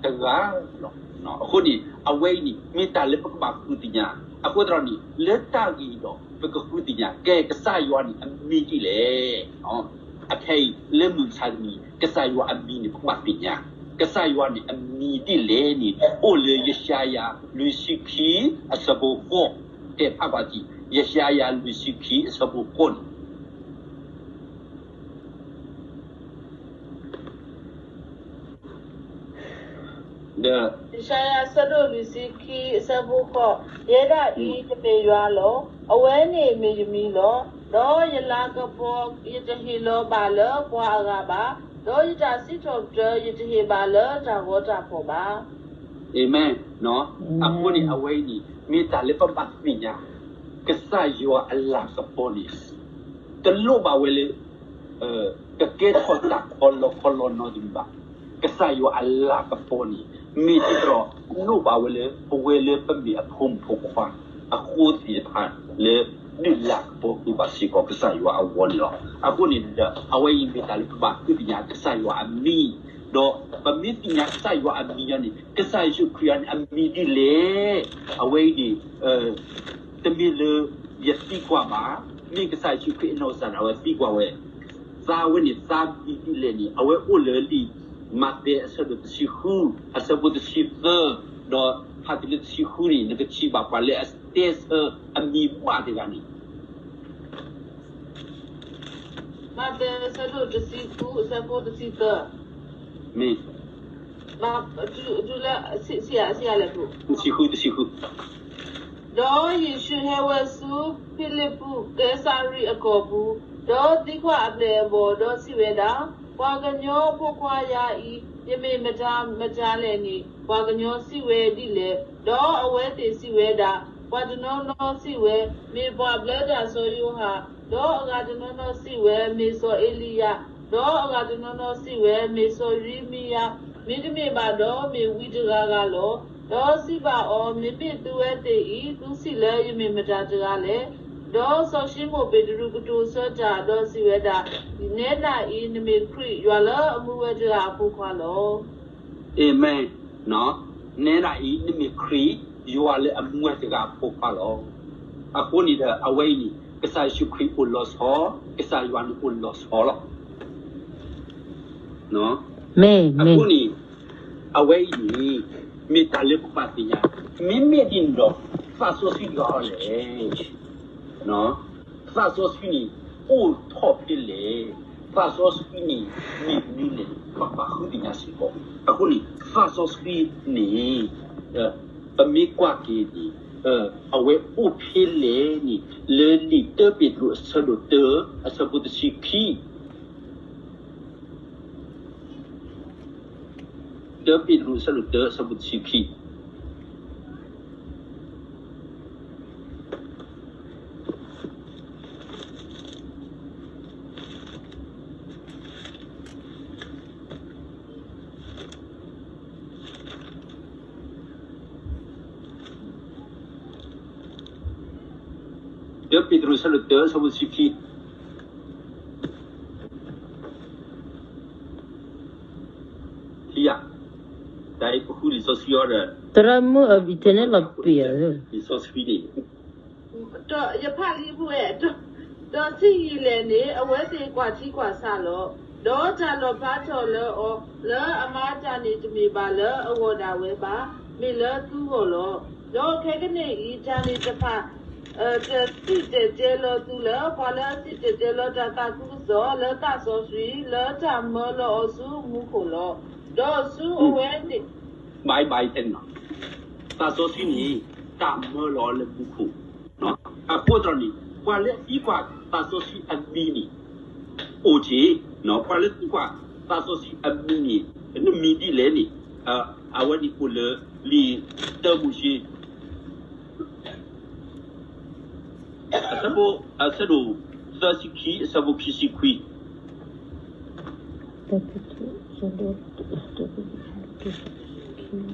တဂၤလီၤ. အဃိန့ၣ် အဝဲအံၤန့ၣ် မ့ၢ်တၢ်လၢပကဘၣ်ဃုသ့ၣ်ညါ, အဃိသတးန့ၣ် လၢတၢ်ဂ့ၢ်အံၤဒီး ပကဃုသ့ၣ်ညါ ကဲ ကစၢ်ယွၤန့ၣ် အမံၤဒ်လဲၣ်. အခဲအံၤ လၢမုၢ်မဆါတနံၤ ကစၢ်ယွၤအမံၤန့ၣ် ပကဘၣ်သ့ၣ်ညါ, ကစၢ်ယွၤန့ၣ် အမံၤဒ်လဲၣ်န့ၣ် အိၣ်လၢယၡါယၤ လွံၢ်ဆံခံ အဆၢဖိဃိး, တဲဖးကွၢ်ထံၣ် ယၡါယၤ လွံၢ်ဆံခံ အဆၢဖိဃိးန့ၣ် ဒီး ယၡါယၤ အဆၢဒိၣ်လွံၢ်ဆံခံ အဆၢဖိဃိး, ယဲဒၣ်အံၤ ယမ့ၢ်ယွၤလီၤ. အဝဲန့ၣ်မ့ၢ်ယမံၤလီၤ. ဒီးယလၤကပီၤ ယတဟ့ၣ်လီၤဘၣ်လၢပှၤအဂၤဘၣ်, ဒီးယတၢ်စံးထီၣ်ပတြၢၤ ယတဟ့ၣ်ဘၣ်လၢတၢ်ဂီၤတၢ်ဖီၣ်ဘၣ်. အၤမ့ၣ်. အဃိန့ၣ် အဝဲအံၤန့ၣ် မ့ၢ်တၢ်လၢပဘၣ်သ့ၣ်ညါ ကစၢ်ယွၤအလၤကပီၤန့ၣ် တလိၣ်ဘၣ်ဝဲလၢ ကကဲထီၣ်တၢ်ခီလီခီလီနီတမံၤဘၣ်. ကစၢ်ယွၤအလၤကပီၤန့ၣ် မ့ၢ်တကြၢးလိၣ်ဘၣ်ဝဲလၢ ပဝဲလၢပမ့ၢ်အဖိမုၣ်ဖိခွါအဃိသ့ၣ်တဖၣ်လၢ ဒုးလၤကပီၤကွံာ်ဘၣ်စ့ၢ်ကီးကစၢ်ယွၤအဂီၢ်န့ၣ်လီၤ. အဃိန့ၣ်ဒီး အဝဲအံၤမ့ၢ်တၢ်လၢပဘၣ်ဃုသ့ၣ်ညါကစၢ်ယွၤအမံၤ, ဒီးပမ့ၢ်သ့ၣ်ညါကစၢ်ယွၤအမံၤလီၤန့ၣ် ကစၢ်ယ့ၣ်ၡူးခရံာ်အံၤန့ၣ် အမံၤဒ်လဲၣ်. အဝဲအံၤန့ၣ် တမ့ၢ်လၢယသံကွၢ်ဘၣ်, မ့ၢ်ကစၢ်ယ့ၣ်ၡူးခရံာ်အနီၢ်ကစၢ်န့ၣ် အဝဲသံကွၢ်ဝဲ, သါဝဲန့ၣ် သါမံၤဒ်လဲၣ်န့ၣ် အဝဲအိၣ်လၢလံာ်မးသဲအဆၢဒိၣ်တဆံဃု အဆၢဖိတဆံသၢ, ဒီးဖးတုၤလၢတဆံဃုန့ၣ် နကထံၣ်ဘၣ်ပှၤလၢအတဲဆၢအမံၤဘၣ်တဂၤန့ၣ် မးသဲအဆၢဒိၣ်တဆံဃု အဆၢဖိတဆံသၢ, မ့ၢ် တုၤလၢ ဆံးအါလဲၣ်, တဆံဃု, တဆံဃု, ဒီးယ့ၣ်ၡူးဟဲဝဲဆူဖံလံးပူးကဲစၤရံအကီၢ်ပူၤ, ဒီးသံကွၢ်အပျဲၢ်အဘီၣ်, ဒီးစံးဝဲဒၣ်, ပှၤကညီဖိခွါယၤအံၤ ယမ့ၢ်မတၤမတၤလဲၣ်န့ၣ် ပှၤကညီစံးဝဲဒ်လဲၣ်. ဒီးအဝဲသ့ၣ်စံးဝဲဒၣ်, ပှၤတနီၤနီၤစံးဝဲ, မ့ၢ်ပှၤဘျၢတၢ်စီၤယိၤဟၣ်, ဒီးအဂၤတနီၤနီၤစံးဝဲ, မ့ၢ်စီၤအ့လံယၤ, ဒီးအဂၤတနီၤနီၤစံးဝဲ, မ့ၢ်စီၤယံးရမံယၤ, မ့တမ့ၢ်ဘၣ်ဒီး မ့ၢ်ဝံတဂၤဂၤလီၤ. ဒီးစံးဘၣ်အီၤ, မ့မ့ၢ်သုဝဲသ့ၣ်အံၤ သုစံးလၢယမ့ၢ်မတၤတဂၤလဲၣ်. ဒီးစီၤၡံမိၣ်ပ့းတရူးကတိၤဆၢတၢ်, ဒီးစံးဝဲဒၣ်, နဲဒၣ်အံၤ နမ့ၢ်ခရံာ် ယွၤလၢအမူဝဲတဂၤအဖိခွါလီၤ. အၤမ့ၣ်. နဲဒၣ်အံၤ နမ့ၢ်ခရံာ် ယွၤလၢအမူဝဲတဂၤအဖိခွါလီၤ. အဃိန့ၣ်ဒီး အဝဲအံၤန့ၣ် ကစၢ်ယ့ၣ်ၡူးခရံာ်အိၣ်လီၤဆီ, ကစၢ်ယွၤန့ၣ်အိၣ်လီၤဆီလီၤ. အဃိန့ၣ် အဝဲအံၤန့ၣ် မ့ၢ်တၢ်လၢပဘၣ်သ့ၣ်ညါ, မ့မ့ၢ်ဒ်န့ၣ်ဒီး သးစီဆှံတဂၤအီၤလဲၣ်. သးစီဆှံန့ၣ် အိၣ်ထီၣ်ဖဲလဲၣ်. သးစီဆှံန့ၣ် မ့ၢ်မနုၤလဲၣ်န့ၣ် ပဘၣ်ဃုသ့ၣ်ညါစ့ၢ်ကီး. အဃိန့ၣ် သးစီဆှံန့ၣ် ပမ့ၢ်ကွၢ်က့ၤန့ၣ် အဝဲအိၣ်ဖဲလဲၣ်န့ၣ် လၢလံာ်တၢပ့းတရူးအဆၢဒိၣ်တၢ အဆၢဖိတဆံခံ တၢပ့းတရူးအဆၢဒိၣ်တၢ အဆၢဖိတဆံခံ. တၢပ့းတရူးအဆၢဒိၣ်တၢ အဆၢဖိတဆံခံ. ခံ, တၢ်အံၤပဃုလံာ် လံာ်စီဆှံအီၤဒီး သရၣ်မုၣ်အဘံထဲန့ၣ်လီၤပံာ်ဧါ, လံာ်စီဆှံန့ၣ် ဒီးယဖးလံာ်ပဝဲ, ဒီးဆံးယံာ်လဲၣ်န့ၣ် အဝဲသ့ၣ်ကွၢ်ထံကွၢ်ဆးလီၤ. ဒီးတၢ်လီၤဖျါထီၣ်လၢအီၤလၢအမါတၢ်န့ၣ် တမ့ၢ်ဘၣ်လၢအဂီၢ်ဒၣ်ဝဲဘၣ်, မ့ၢ်လၢသုဂီၢ်လီၤ. ဒီးခဲကနံၣ်အံၤ တၢ်န့ၣ်တဖၣ် တစံၣ်တဲၤတဲလီၤသုလၢ ပှၤလၢအစံၣ်တဲၤတဲလီၤတၢ်သးခုကစီၣ်လၢသးစီဆှံ လၢတၢ်မၢလီၤအီၤဆူမူခိၣ်လီၤ. ဒီးဆူအဝဲန့ၣ် ဘၣ်ဘၣ်ထဲန့ၣ်လီၤ. သးစီဆှံန့ၣ် တၢ်မၢလီၤအီၤလၢမူခိၣ်. အဃိသတးန့ၣ် ပှၤလၢအသံကွၢ်သးစီဆှံအမံၤန့ၣ် အိၣ်က့ၤ, ပှၤလၢသံကွၢ်သးစီဆှံအမံၤန့ၣ် နမံၤဒ်လဲၣ်န့ၣ် အဝဲန့ၣ်အိၣ်လၢလံာ်တၢမိၤၡ့ အဆၢဒိၣ် အဆၢဒိၣ်သၢဆံခံ အဆၢဖိခံဆံခွံ.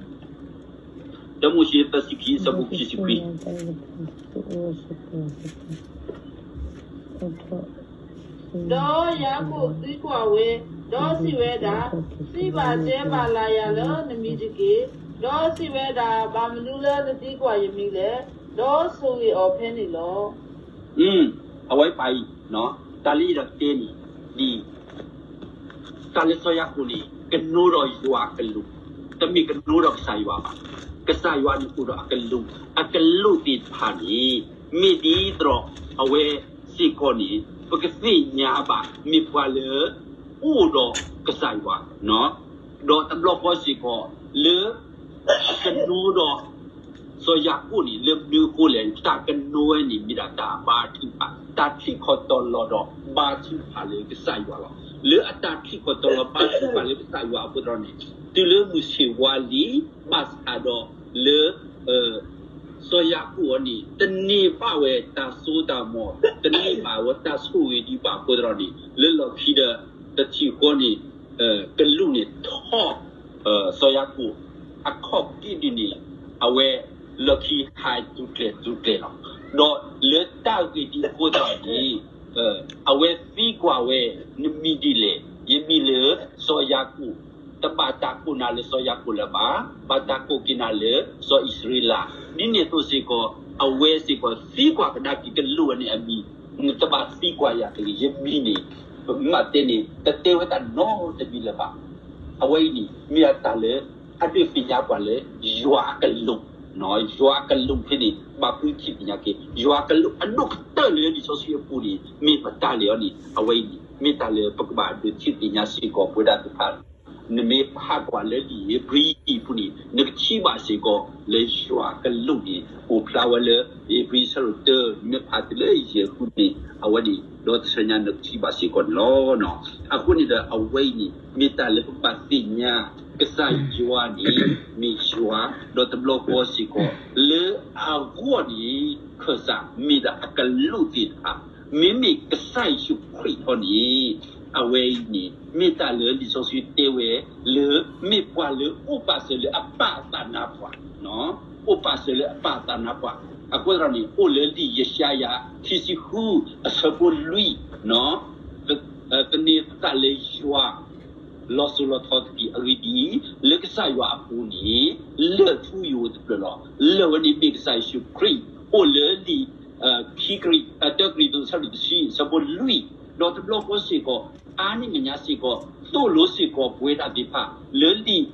တၢမိၤၡ့သၢဆံခံ အဆၢဖိခံဆံခွံ. ဒီးယၤကိာ်သံကွၢ်ဝဲ, ဒီးစံးဝဲဒၣ်, စံးဘၣ်တဲဘၣ်လၢယၤလၢနမံၤတက့ၢ်. ဒီးစံးဝဲဒၣ်, ဘၣ်မနုၤလၢနသံကွၢ်ယမံၤလဲၣ်. ဒီးဆိၣ်ဂ့ၤအီၤဖဲန့ၣ်လီၤ. အဝဲပာ်အံၤ, တၢ်လၢယဒီးတဲန့ၣ် ဒ် တၢ်လၢစီၤယၤကိာ်န့ၣ် ကနိဒီးယွၤအကလူး, တမ့ၢ်ကနိဒီးကစၢ်ယွၤဘၣ်. ကစၢ်ယွၤန့ၣ်အိၣ်ဒီးအကလူး, အကလူးသ့ၣ်တဖၣ်န့ၣ် မ့ၢ်ဒ်သိးအဝဲစ့ၢ်ကီးန့ၣ် ပကသ့ၣ်ညါဘၣ် မ့ၢ်ပှၤလၢအိၣ်ဒီးကစၢ်ယွၤ ဒီးတဘျီဃီစ့ၢ်ကီး လၢအကနိဒီး စီၤယၤကိာ်န့ၣ် လၢမနုၤအဃိလဲၣ်န့ၣ် တၢ်ကနိဝဲန့ၣ် မ့ၢ်ဒၣ်တၢ်ဘါထုကဖၣ်, တၢ်ထံၣ်ခီၣ်တီလီၤဒီးဘါထုကဖၣ်လၢကစၢ်ယွၤလီၤ. လၢအတၢ်ထံၣ်ခီၣ်တီလီၤဘါထုကဖၣ်လၢကစၢ်ယွၤအဃိသတးန့ၣ် တုၤလၢမုၢ်ဆ့ၣ်ဝါလံ ဘၣ်ဆၣ်ဒီးလၢ စီၤယၤကိာ်အံၤန့ၣ် တန့ၢ်ဘၣ်ဝဲတၢ်စိတၢ်ကမီၤ, တန့ၢ်ဘၣ်ဝဲတၢ်ဆိၣ်ဂ့ၤဒံးဘၣ်အဃိသတးန့ၣ် လၢလီၢ်ခံဒီး တထံၣ်ဃီန့ၣ် ကလူးန့ၣ်ထီၣ် စီၤယၤကိာ် အခီၣ်က့ဒုးန့ၣ် အဝဲလီၢ်ခံဟးတူၤကျဲၤတူၤကျဲၤလီၤ. ဒီးလၢတၢ်ဂ့ၢ်ဒ်အဃိသတးန့ၣ် အဝဲသံကွၢ်ဝဲ နမံၤဒ်လဲၣ်, ယမံၤလၢစီၤယၤကိာ်, တဘၣ်တၢ်ကိးနၤလၢစီၤယၤကိာ်လၢၤဘၣ်, ဘၣ်တၢ်ကိးက့ၤနၤလၢစီၤအံၣ်စရ့လး, ဒ်န့ၣ်အသိးစ့ၢ်ကီး အဝဲစ့ၢ်ကီးသံကွၢ်ကဒါက့ၤကလူးအံၤန့ၣ်အမံၤ, နတဘၣ်သံကွၢ်ယၤတဂ့ၤ, ယမံၤန့ၣ် ပမ့ၢ်တဲန့ၣ် တတဲဝဲတၢ်နီတမံၤလၢၤဘၣ်. အဝဲအံၤန့ၣ် မ့ၢ်ဒၣ်တၢ်လၢ အဒုးသ့ၣ်ညါပှၤလၢ ယွၤအကလူး, ယွၤအကလူးဖဲန့ၣ် ဘၣ်ကွၢ်ထံၣ်သ့ၣ်ညါက့ၤ ယွၤအကလူးအဒိၣ်ကတၢၢ်လၢလံာ်စီဆှံအပူၤန့ၣ် မ့ၢ်ပတၢ်လဲၣ်အံၤန့ၣ် အဝဲအံၤန့ၣ် မ့ၢ်တၢ်လၢပကဘၣ်ဒုးထံၣ်သ့ၣ်ညါစ့ၢ်ကီးပဝဲဒၣ်သ့ၣ်တဖၣ် နမ့ၢ်ဖးကွၢ်လၢလံာ်ဧ့ၤဘြံၤအံၤအပူၤန့ၣ် နကထံၣ်ဘၣ်စ့ၢ်ကီးလၢယွၤကလူးန့ၣ် အိၣ်ဖျါဝဲလၢ ဧ့ၤဘြံၤအဆၢဒိၣ်တၢ နမ့ၢ်ဖးတုၤလၢယဲၢ်ဃုန့ၣ် အဝဲန့ၣ် ဒီးတဆၢညါနကထံၣ်ဘၣ်စ့ၢ်ကီးန့ၣ်လီၤ. အဃိန့ၣ်ဒီးအဝဲအံၤန့ၣ် မ့ၢ်တၢ်လၢပဘၣ်သ့ၣ်ညါ ကစၢ်ယွၤန့ၣ် မ့ၢ်ယွၤ ဒီးတဘျီဃီစ့ၢ်ကီး လၢအဂီၢ်န့ၣ် ခၢၣ်စးမ့ၢ်ဒၣ်အကလူးသ့ၣ်တဖၣ် မ့မ့ၢ်ကစၢ်ယ့ၣ်ၡူးခရံာ်ထီၣ်န့ၣ် အဝဲအံၤန့ၣ် မ့ၢ်တၢ်လၢလံာ်စီဆှံတဲဝဲ လၢမ့ၢ်ပှၤလၢအိၣ်ပာ်စၢၤလၢအပၢ်အသးနါပှၢ်, အိၣ်ပာ်စၢၤလၢအပၢ်အသးနါပှၢ်, အဃိသတးန့ၣ် အိၣ်လၢလံာ်ယၡါယၤ ခံဆံဃု အဆၢဖိလွံၢ် သန့ၤသးလၢယွၤ လီၤစိၤလီၤထီသက့ၢ်. အဂ့ၢ်ဒ်အံၤ, လၢကစၢ်ယွၤအပူၤန့ၣ် လၢၢ်ထူယိာ်တဖျၢၣ်လီၤ. လၢၢ်ဝဲန့ၣ်မ့ၢ်ကစၢ်ယ့ၣ်ၡူးခရံာ်, အိၣ်လၢလံာ် ခံကရံၣ်, တၢကရံၣ်သူး အဆၢဒိၣ်တဆံ အဆၢဖိလွံၢ်, ဒီးတဘျီဃီစ့ၢ်ကီး အါန့ၢ်မဲာ်ညါစ့ၢ်ကီး သိၣ်လိစ့ၢ်ကီးပဝဲဒၣ်သ့ၣ်တဖၣ် လၢလံာ်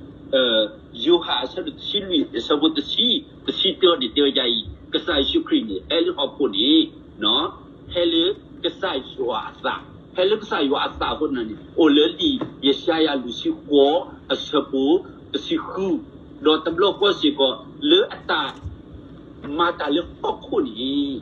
ယိၤဟၣ်အဆၢဒိၣ်တဆံလွံၢ် အဆၢဖိတဆံ တဆံတၢန့ၣ် တဲဝဲဒ်အံၤ, ကစၢ်ယ့ၣ်ၡူးခရံာ်န့ၣ် ဟဲလၢဟီၣ်ခိၣ်န့ၣ် ဟဲလၢကစၢ်ယွၤအသး, ဟဲလၢကစၢ်ယွၤအသးအဃိန့ၣ် အိၣ်လၢလံာ်ယၡါယၤလွံၢ်ဆံဃိး အဆၢဖိတဆံဃု, ဒီးတဘျီဃီစ့ၢ်ကီး လၢအတၢ်မၤတၢ်လၢဟီၣ်ခိၣ်န့ၣ်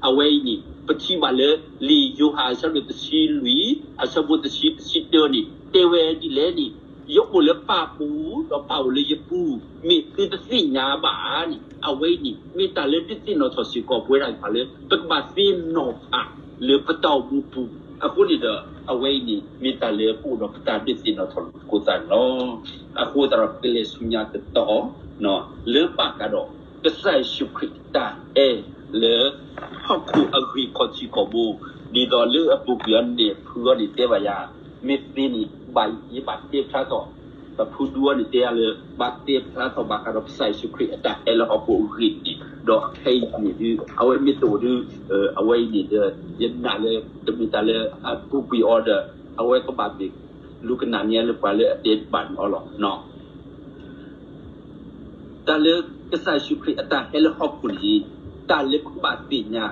အဝဲအံၤန့ၣ် ပထံၣ်ဘၣ်လၢ လံာ်ယိၤဟၣ်အဆၢဒိၣ်တဆံလွံၢ် အဆၢဖိတဆံ တဆံတၢန့ၣ် တဲဝဲဒ်လဲၣ်န့ၣ်, ယအိၣ်လၢပၢ်ပူၤ ဒီးပၢ်အိၣ်လၢယပူၤ, မ့ၢ်သုတသ့ၣ်ညါဘၣ်ဧါန့ၣ်, အဝဲအံၤန့ၣ် မ့ၢ်တၢ်လၢဒုးသ့ၣ်နီၣ်ထီၣ်စ့ၢ်ကီးပဝဲဒၣ်တဖၣ်လၢ ပကဘၣ်သ့ၣ်နီၣ်ဖးလၢပတၢ်အိၣ်မူပူၤ, အဃိန့ၣ်ဒီး အဝဲအံၤန့ၣ် မ့ၢ်တၢ်လၢပအိၣ်ဒီးပတၢ်ဒုးသ့ၣ်နီၣ်ထီၣ်လိာ်သကိးသးန့ၣ်လီၤ. အဃိသတးဒီး ပကလဲၤဆူညါတတီၤ လၢဘၣ်ဃးဒီး ကစၢ်ယ့ၣ်ၡူးခရံာ်တၢ်အဲၣ်လၢ ဟီၣ်ခိၣ်အဂံၢ်ခီၣ်ထံးခီၣ်ဘိ, ဒ်သိးလၢအပူၤကွံာ်အီၤန့ၣ် ဖုအီၤန့ၣ်တဲဘၣ်ယၤ, မ့ၢ်သ့န့ၣ် ဘၣ်ယဘၣ်တဲဖျါထီၣ် ဖုဒူအီၤန့ၣ်တဲယၤလၢ ဘၣ်တဲဖျါထီၣ်ဘၣ်ဃးဒီးကစၢ်ယ့ၣ်ၡူးခရံာ်အတၢ်ဟဲလၢဟီၣ်ခိၣ်အဂ့ၢ်န့ၣ် ဒီးအခဲအံၤန့ၣ်ဒုး အဝဲမ့ၢ်တအိၣ်ဒုး အဝဲအံၤန့ၣ်ဒီး ယနာ်လၢ တမ့ၢ်တၢ်လၢအပူၤကွံာ်အီၤဒီး အဝဲကဘၣ်မ့ၢ်လူၤကနၣ်န့ၢ်လၢပှၤလၢအတဲဘၣ်န့ၣ်အီၤလီၤ. တၢ်လၢကစၢ်ယ့ၣ်ၡူးခရံာ်အတၢ်ဟဲလၢဟီၣ်ခိၣ်န့ၣ် တၢ်လၢပကဘၣ်သ့ၣ်ညါ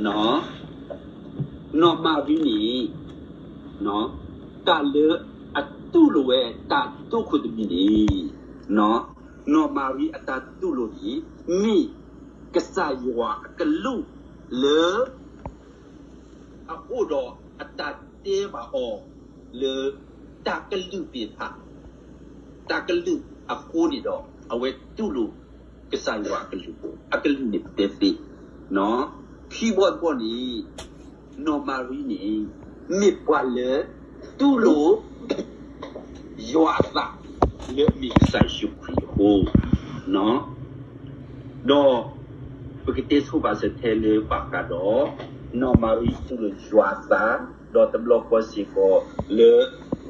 နီၢ်မၤရံန့ၣ် တၢ်လၢအတူၢ်လိာ်ဝဲတၢ်ဒိခိၣ်တမံၤန့ၣ် နီၢ်မၤရံအတၢ်တူၢ်လိာ်န့ၣ် မ့ၢ်ကစၢ်ယွၤအကလူးလၢ အအိၣ်ဒီးအတၢ်တဲဘၣ်အီၤလၢ တၢ်ကလုၢ်သ့ၣ်တဖၣ် တၢ်ကလုၢ်အဃိန့ၣ်ဒီး အဝဲတူၢ်လိာ်ကစၢ်ယွၤအကလုၢ်, အကလုၢ်န့ၣ်ပတဲသ့, ခံဘီတဘီန့ၣ် နီၢ်မၤရံန့ၣ် မ့ၢ်ပှၤလၢ တူၢ်လိာ် ယွၤအသး လၢအမ့ၢ်ကစၢ်ယ့ၣ်ၡူးခရံာ်အဃိ, ဒီး ပကတဲဆိပာ်စၢၤထဲလၢဘၣ်ဃးဒီး နီၢ်မၤရံတူၢ်လိာ်ယွၤအသး, ဒီးတဘျီဃီစ့ၢ်ကီးလၢ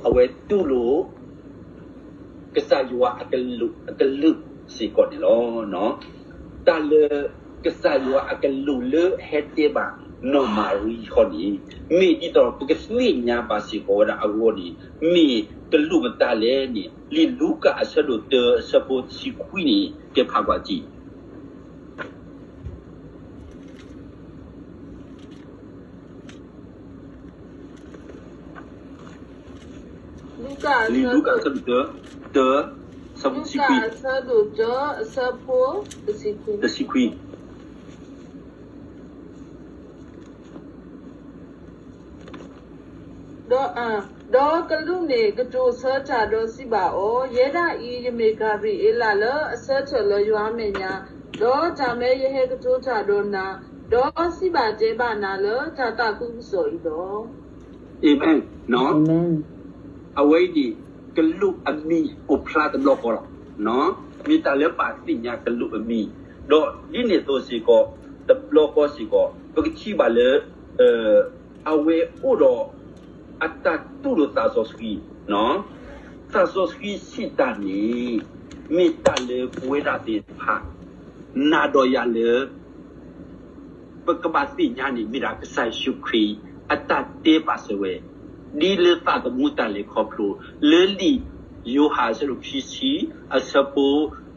အဝဲတူၢ်လိာ် ကစၢ်ယွၤအကလုၢ်စ့ၢ်ကီးန့ၣ်လီၤ. တၢ်လၢကစၢ်ယွၤအကလူးလၢဟဲတဲဘၣ်နီၢ်မၤရံခီန့ၣ် မ့ၢ်ဒ်သိးပကသ့ၣ်ညါဘၣ်စ့ၢ်ကီးဝဲဒၣ်အဂီၢ်န့ၣ် မ့ၢ်ကလူးမတၤလဲၣ်န့ၣ် လံာ်လူၤကၣ်အဆၢဒိၣ်တၢ အဆၢဖိတဆံခွံန့ၣ် ကဲဖးကွၢ်ထံ လူၤကၣ်အဆၢဒိၣ်တၢ တၢ အဆၢဖိတဆံခွံ, လူၤကၣ်အဆၢဒိၣ်တၢ အဆၢဖိတဆံခွံ, တဆံခွံ ဒီး ဒီးကလူးန့ၣ်ကတိၤဆၢတၢ်ဒီးစံးဘၣ်အီၤ, ယဲဒၣ်အံၤ ယမ့ၢ်ကၤဘြံၤအ့လးလၢအဆၢထၢၣ်လၢယွၤအမဲာ်ညါ, ဒီးတၢ်မၢယဟဲကတိၤတၢ်ဒီးနၤ, ဒီးစံးဘၣ်တဲဘၣ်နၤလၢတၢ်သးခုကစီၣ်အံၤလီၤ. အဝဲအံၤန့ၣ် ကလူးအမံၤအိၣ်ဖျါတဘျီဃီလီၤ. မ့ၢ်တၢ်လၢဘၣ်သ့ၣ်ညါကလူးအမံၤ, ဒီးဒ်န့ၣ်အသိးစ့ၢ်ကီး တဘျီဃီစ့ၢ်ကီး ပကထံၣ်ဘၣ်လၢ အဝဲအိၣ်ဒီး အတၢ်တူၢ်လိာ်သးစီဆှံ, သးစီဆှံစံးတၢ်န့ၣ် မ့ၢ်တၢ်လၢပဝဲဒၣ်သ့ၣ်တဖၣ် နၤဒီးယၤလၢ ပကဘၣ်သ့ၣ်ညါန့ၣ် မ့ၢ်ဒၣ်ကစၢ်ယ့ၣ်ၡူးခရံာ် အတၢ်တဲဘၣ်စၢၤဝဲ ဒ်လၢသးသမူတၢ်လဲၤခီဖျိ လၢလံာ်ယိၤဟၣ်အဆၢဒိၣ်ခံဆံ အဆၢဖိ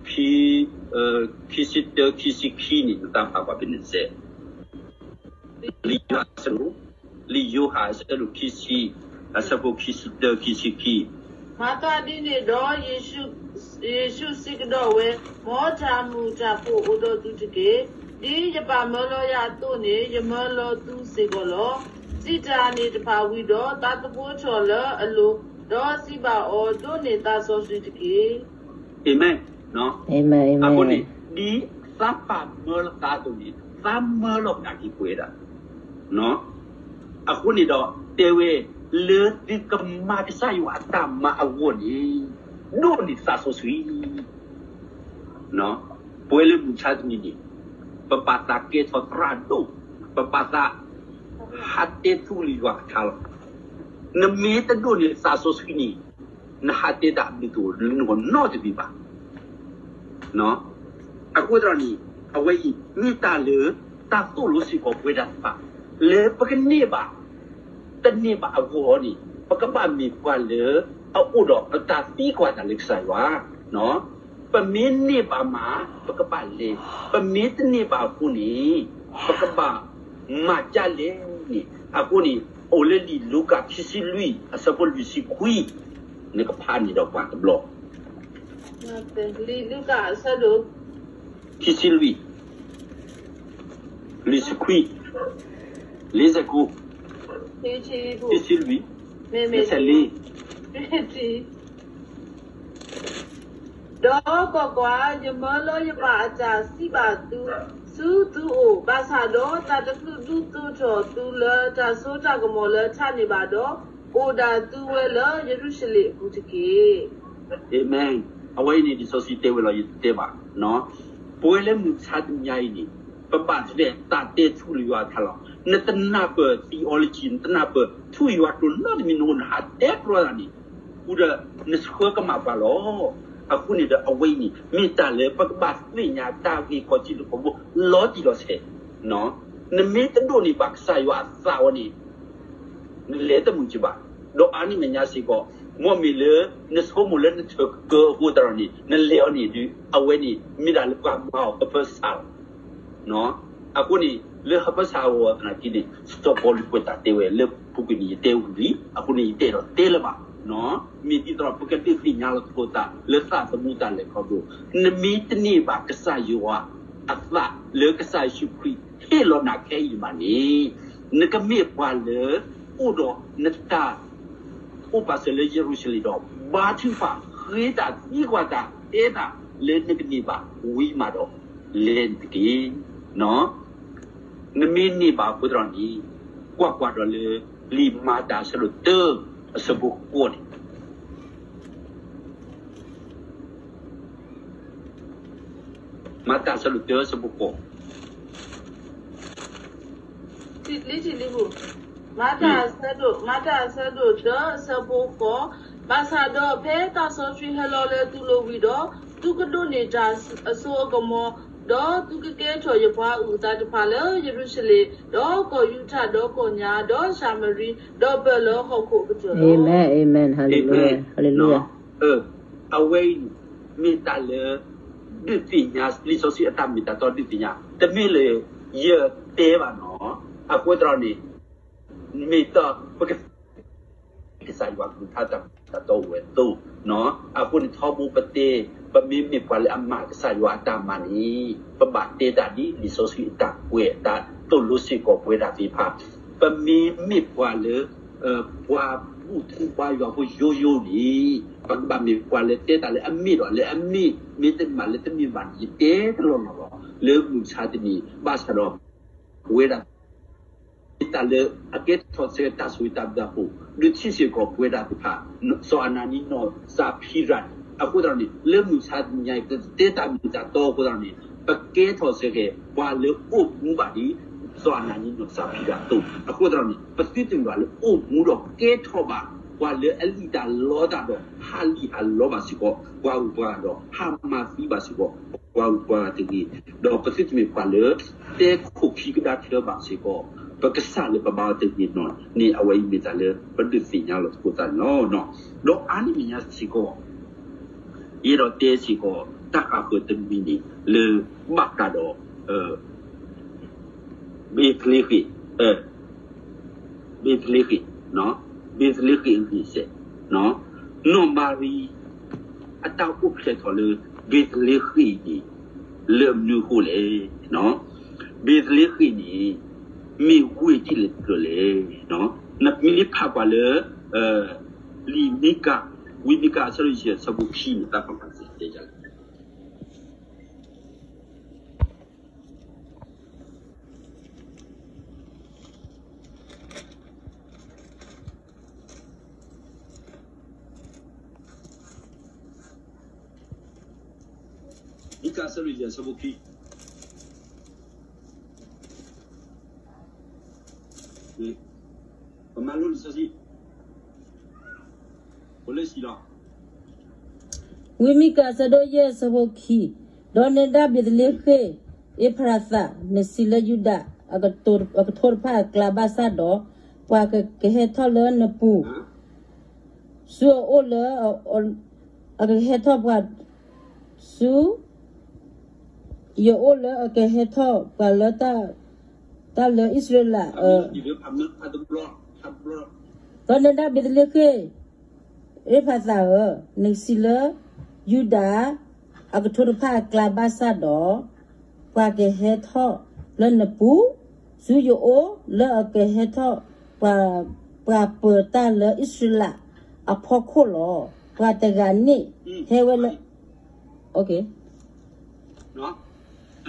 ခံ ခံဆံတၢ ခံဆံခံန့ၣ် နသးဖးကွၢ်ဖဲန့ၣ်စဲး လံာ်ယိၤဟၣ်အဆၢဒိၣ် လံာ်ယိၤဟၣ်အဆၢဒိၣ်ခံဆံ အဆၢဖိခံဆံတၢ ခံဆံခံ မၤသးဒ်န့ၣ်ဒီး ယ့ၣ်ၡူးစံးကဒီးဝဲ, မ်တၢ်မုာ်တၢ်ဖိးအိၣ်ဒီးသုတက့ၢ်. ဒ်ယပၢ်မၢလီၤယၤအသိးန့ၣ် ယမၢလီၤသုစ့ၢ်ကီးလီၤ. စံးတၢ်န့ၣ်တဖၣ်ဝံၤဒီး သးသဘှိထီၣ်လၢအလိၤ, ဒီးစံးဘၣ်အီၤ, ဒိးန့ၢ်သးစီဆှံတက့ၢ်. အၤမ့ၣ်. အဃိန့ၣ် ဒ်သးပၢ်မၢလီၤသးအသိးန့ၣ် သးမၢလီၤကဒါက့ၤပဝဲဒၣ် အဃိန့ၣ်ဒီး တဲဝဲ လၢသုကမၤကစၢ်ယွၤအတၢ်မၤအဂီၢ်န့ၣ် ဒိးန့ၢ်သးစီဆှံ. ပဝဲလၢမုၢ်ဆါတနံၤန့ၣ် ပဘၣ်သးကဲထီၣ်သရၣ်ဒိၣ်, ပဘၣ်သး ဟးတဲထူလၢယွၤကထါလီၤ. နမ့ၢ်တဒိးန့ၢ်သးစီဆှံန့ၣ် နဟးတဲတၢ်အဘျုးတအိၣ်လၢနဂီၢ်နီတမံၤဘၣ်. အဃိသတးန့ၣ် အဝဲအံၤ မ့ၢ်တၢ်လၢတၢ်သိၣ်လိစ့ၢ်ကီးပဝဲဒၣ်တဖၣ် လၢပကန့ၢ်ဘၣ် တန့ၢ်ဘၣ်အဂီၢ်န့ၣ် ပကဘၣ်မ့ၢ်ပှၤလၢ အအိၣ်ဒီးအတၢ်သံကွၢ်တၢ်လၢကစၢ်ယွၤ ပမ့ၢ်န့ၢ်ဘၣ်မး ပကဘၣ်လဲၤ, ပမ့ၢ်တန့ၢ်ဘၣ်အဃိန့ၣ် ပကဘၣ်မၤဒ်လဲၣ်န့ၣ် အဃိန့ၣ် အိၣ်လၢလံာ်လူၤကၣ်ခံဆံလွံၢ် အဆၢဖိလွံၢ်ဆံခွံ နကဖးန့ၣ်ဒီးပှၤတဘျီ လံာ်လူၤကၣ်အဆၢဒိၣ် ခံဆံလွံၢ် လွံၢ်ဆံခွံ လ့စဲးကိ ခံဆံလွံၢ် မ့ၢ်မ့ၢ် ဒီးကွၢ်ကွၢ်, ယမၢလီၤယပၢ်အတၢ်စံးဘၣ်သု ဆူသုအိၣ်, ဘၣ်ဆၣ်ဒီးတၢ်တချုးဒုးသိးထီၣ်သုလၢတၢ်စိတၢ်ကမီၤလၢထးန့ၣ်ဘၣ်ဒီး, အိၣ်ဒၣ်သုဝဲလၢယရူၤၡလ့ၣ်အပူၤတက့ၢ်. အၤမ့ၣ်. အဝဲအံၤန့ၣ် လံာ်စီဆှံတဲဝဲလီၤ ယတတဲဘၣ်, ပဝဲလၢမုၢ်ဆါတနံၤအံၤန့ၣ် ပဘၣ်သ့ၣ်သးတဲထူလၢယွၤအထါလီၤ. နတနၢ်ပၢၢ် theology နတနၢ်ပၢၢ်ထူယွၤကျိာ်နီတမံၤ နအိၣ်နဟးတဲကျီသးန့ၣ် ဃူဒီး နဆှၢကမၣ်ပှၤလီၤ. အဃိန့ၣ်ဒီးအဝဲအံၤန့ၣ် မ့ၢ်တၢ်လၢပကဘၣ်သ့ၣ်ညါတၢ်ဂ့ၢ်ခီၣ်ထံးတခီဘိ လီၤတံၢ်လီၤဆဲး, နမ့ၢ်တဒိးန့ၢ်ဘၣ်ကစၢ်ယွၤအသးအီၤန့ၣ် နလဲၤတမုာ်က့ၤဘၣ်. ဒီးအါန့ၢ်မဲာ်ညါစ့ၢ်ကီး မ်မ့ၢ်လၢ နဆိကမိၣ်လၢနထၢၣ်ကကၢအဃိသတးဒီးန့ၣ် နလဲၤအီၤန့ၣ်ဒုး အဝဲန့ၣ် မ့ၢ်ဒၣ်လၢပှၤမၤအီၤကပၢဆးလီၤ. အဃိန့ၣ် လၢဟၢဖၢဆးအဂီၢ်သနာ်က့န့ၣ် စီၤပီလူးကွဲးတၢ်တဲဝဲလၢပူၤကွံာ်န့ၣ် ယတဲဝံၤလံ, အဃိန့ၣ် ယတအဲၣ်ဒိးတဲလၢၤဘၣ်. မ့ၢ်ဒ်သိးဒီး ပကဒုးသ့ၣ်ညါလီၤသကိးသး လၢသးသမူတၢ်လဲၤခီဖျိ, နမ့ၢ်တန့ၢ်ဘၣ်ကစၢ်ယွၤအသးလၢကစၢ်ယ့ၣ်ၡူးခရံာ် ဟ့ၣ်လီၤနၤခဲအံၤမးန့ၣ် နကမ့ၢ်ပှၤလၢ အိၣ်ဒီးနတၢ် အိၣ်ပာ်စၢၤလၢယရူၤၡလ့ၣ်ဒီး ဘါထုကဖၣ် ဃ့တၢ်သံကွၢ်တၢ် တဲတၢ်လၢနကန့ၢ်ဘၣ်ဝံၤမးဒီး လဲၤန့ၣ်တက့ၢ်. နမ့ၢ်န့ၢ်ဘၣ်အဃိသတးန့ၣ် ကွၢ်ကွၢ်ဒီးလၢ လံာ်မၤတၢ်အဆၢဒိၣ်တၢ အဆၢဖိဃိးန့ၣ် မၤတၢ်အဆၢဒိၣ်တၢ အဆၢဖိဃိး လံာ်ထံးလံာ်ပူၤ, မၤတၢ်အဆၢဒိၣ်, မၤတၢ်အဆၢဒိၣ်တၢ အဆၢဖိဃိး, ဘၣ်ဆၣ်ဒီးဖဲတၢ်စီဆှံဟဲလီၤလၢသုလိၤဝံၤဒီး, သုကဒိးန့ၢ်တၢ်အစိအကမီၤ, ဒီးသုကကဲထီၣ်ယပှၤအုၣ်အသးတဖၣ်လၢယရူၤၡလ့ၣ်, ဒီးကီၢ်ယူဒၤ, ဒီးကီၢ်ညါ, ဒီးၡၤမရံ, ဒီးပၢၢ်လၢဟီၣ်ခိၣ်အကတၢၢ်လီၤ. အဝဲအံၤန့ၣ် မ့ၢ်တၢ်လၢ ဒုးသ့ၣ်ညါ လံာ်စီဆှံအတၢ်မ့ၢ်တၢ်တီဒုးသ့ၣ်ညါ တမ့ၢ်လၢယတဲဘၣ်နီၤ. အဃိသတးန့ၣ် မ့ၢ်တၢ်ပက ကစၢ်ယွၤကလုၢ်ကထါတၢ်မ့ၢ်တၢ်တီအိၣ်ဝဲအသိး, အဃိန့ၣ်ထီဘိပတဲ ပမ့မ့ၢ်ပှၤလၢအမၤကစၢ်ယွၤအတၢ်မၤန့ၣ် ပဘၣ်တဲတၢ်ဒ်လံာ်စီဆှံအတၢ်ကွဲးအတၢ်သိၣ်လိစ့ၢ်ကီးပဝဲဒၣ်သ့ၣ်တဖၣ်, ပမ့မ့ၢ်ပှၤလၢ ပှၤဘူၣ်ထူပှၤယွၤဖိယိယိန့ၣ် ပကဘၣ်မ့ၢ်ပှၤလၢတဲတၢ်လၢအမ့ၢ်ဒီးလၢအမ့ၢ်, မ့တမ့ၢ်လၢတမ့ၢ်ဘၣ်န့ၣ် ယတဲတလီၢ်လီၢ်လီၤ လၢမုၢ်ဆါတနံၤ ဘၣ်ဆၣ်ဒီး ပဝဲဒၣ် တၢ်လၢအကဲထီၣ်ဆၢကတီၢ်ဆိၣ်ဂ့ၤတၢ်ဘျုးအဃိ, ဒုးထံၣ်စ့ၢ်ကီးပဝဲဒၣ်သ့ၣ်တဖၣ် စီၤအနၤနံနီၢ်စၤဖံရၤန့ၣ်, အဃိသတးန့ၣ် လၢမုၢ်ဆါတနံၤအံၤ ပတဲတၢ်မ့ၢ်တၢ်တီအဃိသတးန့ၣ် ပကဲထီၣ်ဆၢကတီၢ် ပှၤလၢအိၣ်မူဘၣ်ဒ် စီၤအနၤနံနီၢ်စၤဖံရၤအသိး, အဃိသတးန့ၣ် ပသုတမ့ၢ်ဘၣ်လၢအိၣ်မူဒီးကဲထီၣ်ဘၣ် ပှၤလၢအလံၣ်တၢ်လီတၢ်ဒီး ဟးလံၣ်ဟးလီဘၣ်စ့ၢ်ကီး ပှၤဂုၤပှၤဂၤဒီး ဟးမၤသံဘၣ်စ့ၢ်ကီး ပှၤဂုၤပှၤဂၤတဂ့ၤ, ဒီးပသုတမ့ၢ်ပှၤလၢ တဲခိၣ်ခံကဒါတၢဘၣ်စ့ၢ်ကီး ပကစၢ်လၢပဘါအီၤတဂ့ၤနီၣ်န့ၣ် အဝဲအံၤမ့ၢ်တၢ်လၢပဒုးသ့ၣ်ညါလီၤသကိးသးန့ၣ်လီၤ. ဒီးအါန့ၢ်မဲာ်ညါစ့ၢ်ကီး ယအဲၣ်ဒိးတဲစ့ၢ်ကီး တၢ်ဃၣ်ဃၢၤတမံၤန့ၣ် လၢဘၣ်ဃးဒီး ဘ့းသလ့ဃ့ၣ်, ဘ့းသလ့ဃ့ၣ်, ဘ့းသလ့ဃ့ၣ်အဂ့ၢ်စဲး, နီၢ်မၤရံ အတၢ်အိၣ်ဖျဲၣ်ထီၣ်လၢ ဘ့းသလ့ဃ့ၣ်အံၤန့ၣ် လၢမနုၤအဃိလဲၣ်. ဘ့းသလ့ဃ့ၣ်န့ၣ် မ့ၢ်ဝ့ၢ်ဒ်လဲၣ်တဖျၢၣ်လဲၣ်. နမ့ၢ်ဖးကွၢ်လၢ လံာ်မံကၤ, ဝံမံကၤအဆၢဒိၣ်ယဲၢ်အဆၢဖိခံန့ၣ် တၢ်ဖးကွၢ်စ့ၢ်တဲလဲၣ် မံကၤအဆၢဒိၣ်ယဲၢ်အဆၢဖိခံ, ပမၤလိလံာ်စီဆှံ, အိၣ်လၢဟံၣ်လီၤ. ဝံမံကၤအဆၢဒိၣ်ယဲၢ်အဆၢဖိခံ, ဒီးနဒၣ်ဘ့းသလ့ဃ့ၣ် အ့ဖရၤသး, နဆံးလၢယူဒၤ အကထိတဖၣ်အကျါဘၣ်ဆၣ်ဒီး, ပှၤကကဟဲထီၣ်လၢနပူၤ ဆူအအိၣ်လၢ အကဟဲထီၣ်ပှၤ ဆူ ယအိၣ်လၢအကဟဲထီၣ်ပှၤလၢ တၢ်လၢအံၣ်စရ့လး ဒီးနဒၣ်ဘ့းသလ့ဃ့ၣ် အ့ဖရၤသးဧၢ, နဆံးလၢ ယူဒၤ အကထိတဖၣ်အကျါဘၣ်ဆၣ်ဒီး, ပှၤကဟဲထီၣ်လၢနပူၤ ဆူယအိၣ်လၢအကဟဲထီၣ် ပှၤ ပှၤပၢၤတၢ်လၢအံၣ်စရ့လးအဖီခိၣ်လီၤ. ပှၤတဂၤန့ၣ် ဟဲဝဲလၢ အ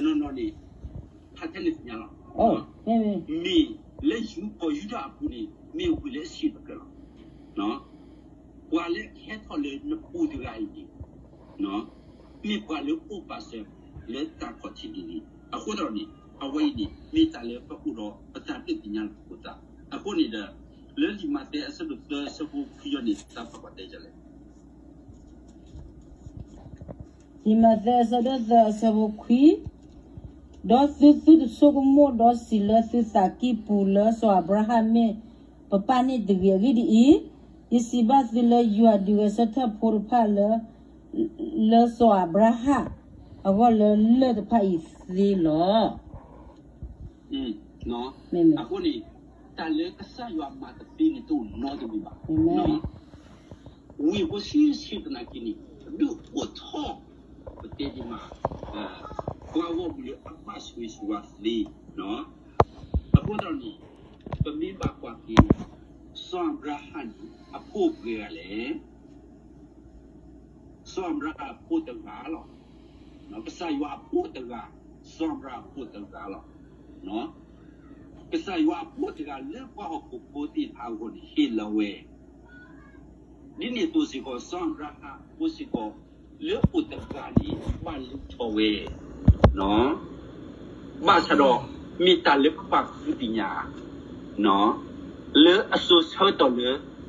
နီၢ်နီၢ်န့ၣ် ဖးထဲန့ၣ်သ့ၣ်ညါလီၤ. မ့ၢ်လၢယူ ကီၢ်ယူဒၤအပူၤန့ၣ် မ့ၢ်ဝ့ၢ်လၢအဆံးတဖျၢၣ်လီၤ. ပှၤလၢအကဟဲထီၣ်လၢနပူၤတဂၤအံၤန့ၣ် မ့ၢ်ပှၤလၢအိၣ်ပာ်စၢၤလၢတၢ်ခီၣ်ထံးဒ်န့ၣ် အဃိသတးန့ၣ် အဝဲအံၤန့ၣ် မ့ၢ်တၢ်လၢပအိၣ်ဒီးပတၢ်ဒုးသ့ၣ်ညါလီၤသကိးသး အဃိန့ၣ်ဒီး လၢလံာ်မးသဲအဆၢဒိၣ်သၢအဆၢဖိခွံအံၤန့ၣ် တၢ်ဖးကွၢ်တဲဒ်လဲၣ် လံာ်မးသဲအဆၢဒိၣ်သၢအဆၢဖိခွံ, ဒီးသုသုတဆိကမိၣ်ဒီးစံးလၢသုသးကံၢ်ပူၤလၢစီၤအၤဘြၤဟၣ်မ့ၢ် ပပၢ်န့ၣ်တဂ့ၤ. အဂ့ၢ်ဒ်အံၤ, ယစံးဘၣ်သုလၢယွၤဒုးဂဲၤဆၢထၢၣ်ဖိတဖၣ်လၢ လၢစီၤအၤဘြၤဟၣ်အဂီၢ်လၢလၢၢ်တဖၣ်အံၤသ့လီၤ. အဃိန့ၣ် တၢ်လၢကစၢ်ယွၤမၤတသ့န့ၣ်တအိၣ်နီတမံၤဘၣ်. ဝ့ၢ်ဖိဆံးဆံးသနာ်က့န့ၣ် ဒုးအိၣ်ထီၣ် ပတဲဒ်မး ပှၤဂီၢ်မုၢ်လၢအဘၣ်ဆိၣ်ဂ့ၤဆိၣ်ဝါသ့. အဃိသတးန့ၣ် ပမ့ၢ်ဘၣ်ကွၢ်က့ၤ စီၤအၤဘြၤဟၣ်န့ၣ် အဖိပှဲၤဂၤလဲၣ်. စီၤအၤဘြၤဟၣ်အဖိတဂၤလီၤ. ကစၢ်ယွၤအဖိတဂၤ, စီၤအၤဘြၤဟၣ်အဖိတဂၤလီၤ. ကစၢ်ယွၤအဖိတဂၤလၢပှၤဟီၣ်ခိၣ်ဖိသ့ၣ်တဖၣ်အဂီၢ်န့ၣ် ဟ့ၣ်လီၤဝဲ ဒ်န့ၣ်အသိးစ့ၢ်ကီး စီၤအၤဘြၤဟၣ်အဖိစ့ၢ်ကီး လၢအိၣ်တဂၤန့ၣ် ဘၣ်လုၢ်ထီၣ်ဝဲ ဘၣ်ဆၣ်ဒီး မ့ၢ်တၢ်လၢပဘၣ်ဃုသ့ၣ်ညါ လၢအစိၤဆၢကတီၢ်လၢ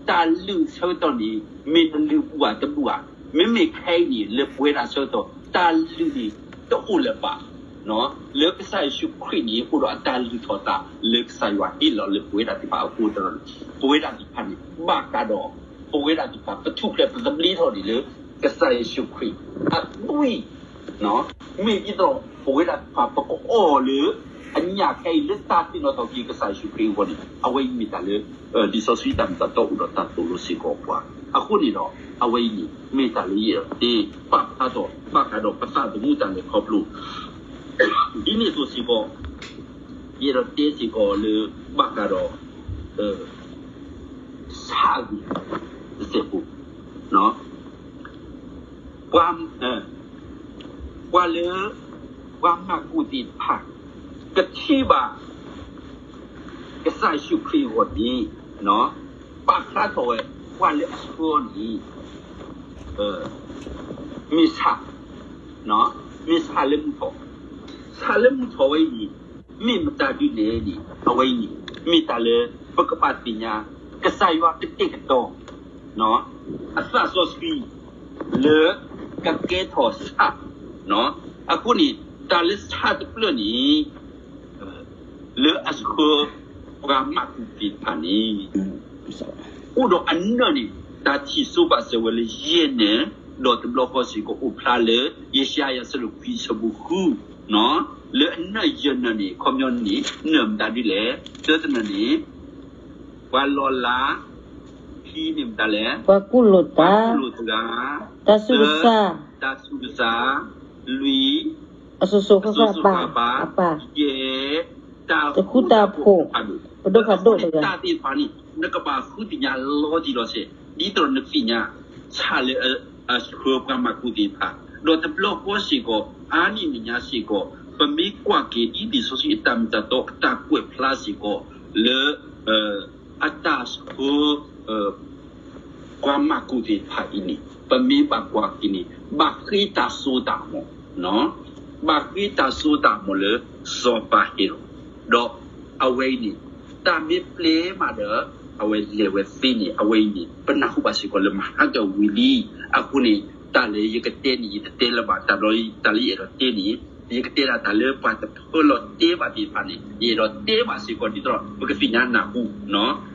တၢ်လုၢ်ဆၢကတီၢ်န့ၣ် မ့ၢ်တလုၢ်ဘူၣ်ဧါတဘူၣ်ဧါ, မ့မ့ၢ်ခဲအံၤန့ၣ် လၢပဝဲဒၣ်ဆၢကတီၢ် တၢ်လုၢ်န့ၣ် တအိၣ်လၢၤဘၣ်. လၢကစၢ်ယ့ၣ်ၡူးခရံာ်န့ၣ် အိၣ်ဒီးအတၢ်လုၢ်ထီၣ်သး လၢကစၢ်ယွၤဟ့ၣ်လီၤလၢပဝဲဒၣ်သ့ၣ်တဖၣ်အဃိသတးန့ၣ် ပဝဲဒၣ်သ့ၣ်တဖၣ်န့ၣ် ဘၣ်ဃးဒီး ပဝဲဒၣ်သ့ၣ်တဖၣ် ပထူၣ်ဖျဲးပသဘျ့ထီၣ်န့ၣ်လၢ ကစၢ်ယ့ၣ်ၡူးခရံာ်အသွံၣ် မ့ၢ်ဒ်သိး ပဝဲဒၣ်သ့ၣ်တဖၣ် ပကအီၣ်လၢ အညၣ်ခဲအံၤလၢတၢ်သ့ၣ်နီၣ်ထီၣ်က့ၤကစၢ်ယ့ၣ်ၡူးခရံာ်အဂီၢ်န့ၣ် အဝဲအံၤမ့ၢ်တၢ်လၢ လံာ်စီဆှံတၢ်မ့ၢ်တၢ်တီအိၣ်ဒီးတၢ်သိၣ်လိစ့ၢ်ကီးပှၤ. အဃိန့ၣ်ဒီး အဝဲအံၤန့ၣ် မ့ၢ်တၢ်လၢယအဲၣ်ဒိးတဲ ပာ်ဖျါထီၣ် ဘၣ်ဃးဒီးပသးသမူတၢ်လဲၤခီဖျိ ဒ်န့ၣ်အသိးစ့ၢ်ကီး ယအဲၣ်ဒိးတဲစ့ၢ်ကီးလၢ ဘၣ်ဃးဒီး ဆၣ်ဂံၢ်တစဲးဖိ ပှၤ ပှၤလၢ ပှၤမၤကူၣ်သ့ၣ်တဖၣ် ကထံၣ်ဘၣ် ကစၢ်ယ့ၣ်ၡူးခရံာ်အဂီၢ်န့ၣ် ပာ်ဖျါထီၣ်ဝဲ ပှၤလၢအဆှၢန့ၣ် မ့ၢ်ဆၣ် မ့ၢ်ဆၣ်လၢမုၢ်ထီၣ်, ဆၣ်လၢမုၢ်ထီၣ်ဝဲအံၤန့ၣ် မ့ၢ်မတၤဒ်လဲၣ်န့ၣ် အဝဲအံၤန့ၣ် မ့ၢ်တၢ်လၢ ပကဘၣ်သ့ၣ်ညါ ကစၢ်ယွၤကတဲာ်ကတီၤ အသးစီဆှံ လၢကကဲထီၣ်ဆၣ်, အဃိန့ၣ် တၢ်လၢဆၣ်တဖျၢၣ်န့ၣ် လၢအဆှၢ ပှၤမၤကူၣ်သ့ၣ်တဖၣ်န့ၣ် အိၣ်ဒီးအနၢၣ်န့ၣ် တၢ်ထံၣ်စိဘၣ်စၢၤဝဲလၢယဲၢ်နၢၣ်, ဒီးတဘျီဃီစ့ၢ်ကီးအိၣ်ဖျါလၢ ယၡါယၤအဆၢဒိၣ်ခွံအဆၢဖိဃု, လၢအနၢၣ်ယဲၢ်နၢၣ်န့ၣ် ခီပညီန့ၣ် နၢၣ်မတၤဒ်လဲၣ်, တၢတနၢၣ်န့ၣ် ပှၤလီၤလး, ခံန့ၣ်မတၤလဲၣ်, ပှၤကူၣ်လိာ်သး, ပှၤကူၣ်လိာ်သး, တၢ်ဆူၣ်ကစၢ်, တၢ်ဆူၣ်ကစၢ်, လွံၢ် အစိၤစိၤဃၣ်ဃၣ်အပၢ်, အပၢ်, ယဲၢ် တၢ်ဃူတၢ်ဖိး, ပဒိၣ်ဖးဒိၣ်တဂၤ, တၢ်သ့ၣ်တဖၣ်န့ၣ် နကဘၣ်ဃုသ့ၣ်ညါလီၤတံၢ်လီၤဆဲး ဒ်သိးနကသ့ၣ်ညါ ဆၣ်လၢအဆှၢပှၤမၤကူၣ်သ့ၣ်တဖၣ်, ဒီးတဘျီဃီစ့ၢ်ကီး အါန့ၢ်မဲာ်ညါစ့ၢ်ကီး ပမ့ၢ်ကွၢ်က့ၤဒ်လံာ်စီဆှံအတၢ်မ့ၢ်တၢ်တီအတၢ်ကွဲးဖျါစ့ၢ်ကီး လၢ အတၢ်ဆှၢ ပှၤမၤကူၣ်သ့ၣ်တဖၣ်အံၤန့ၣ် ပမ့ၢ်ဘၣ်ကွၢ်က့ၤန့ၣ် ဘၣ်ဃ့တၢ်စိတၢ်ကမီၤ, ဘၣ်ဃ့တၢ်စိတၢ်ကမီၤလၢ စီၤပၤဟ့ရိၣ်, ဒီးအဝဲအံၤန့ၣ် တၢ်မ့ၢ်ပျဲမးဒီး အဝဲလဲၤဝဲသ့န့ၣ် အဝဲအံၤန့ၣ် ပနၢ်ဟူဘၣ်စ့ၢ်ကီးလၢမဟါကဝံၤလံ. အဃိန့ၣ် တၢ်လၢယကတဲန့ၣ် ယတတဲလၢၤဘၣ်, တၢ်ဘျီတၢ်လၢယအဲၣ်ဒိးတဲန့ၣ် ယကတဲဒၣ်တၢ်လၢပှၤတဖၢလီၤတဲဘၣ်သ့ၣ်တဖၣ်န့ၣ် ယအဲၣ်ဒိးတဲဘၣ်စ့ၢ်ကီးဒ်သိး ပကသ့ၣ်ညါနၢ်ဟူ.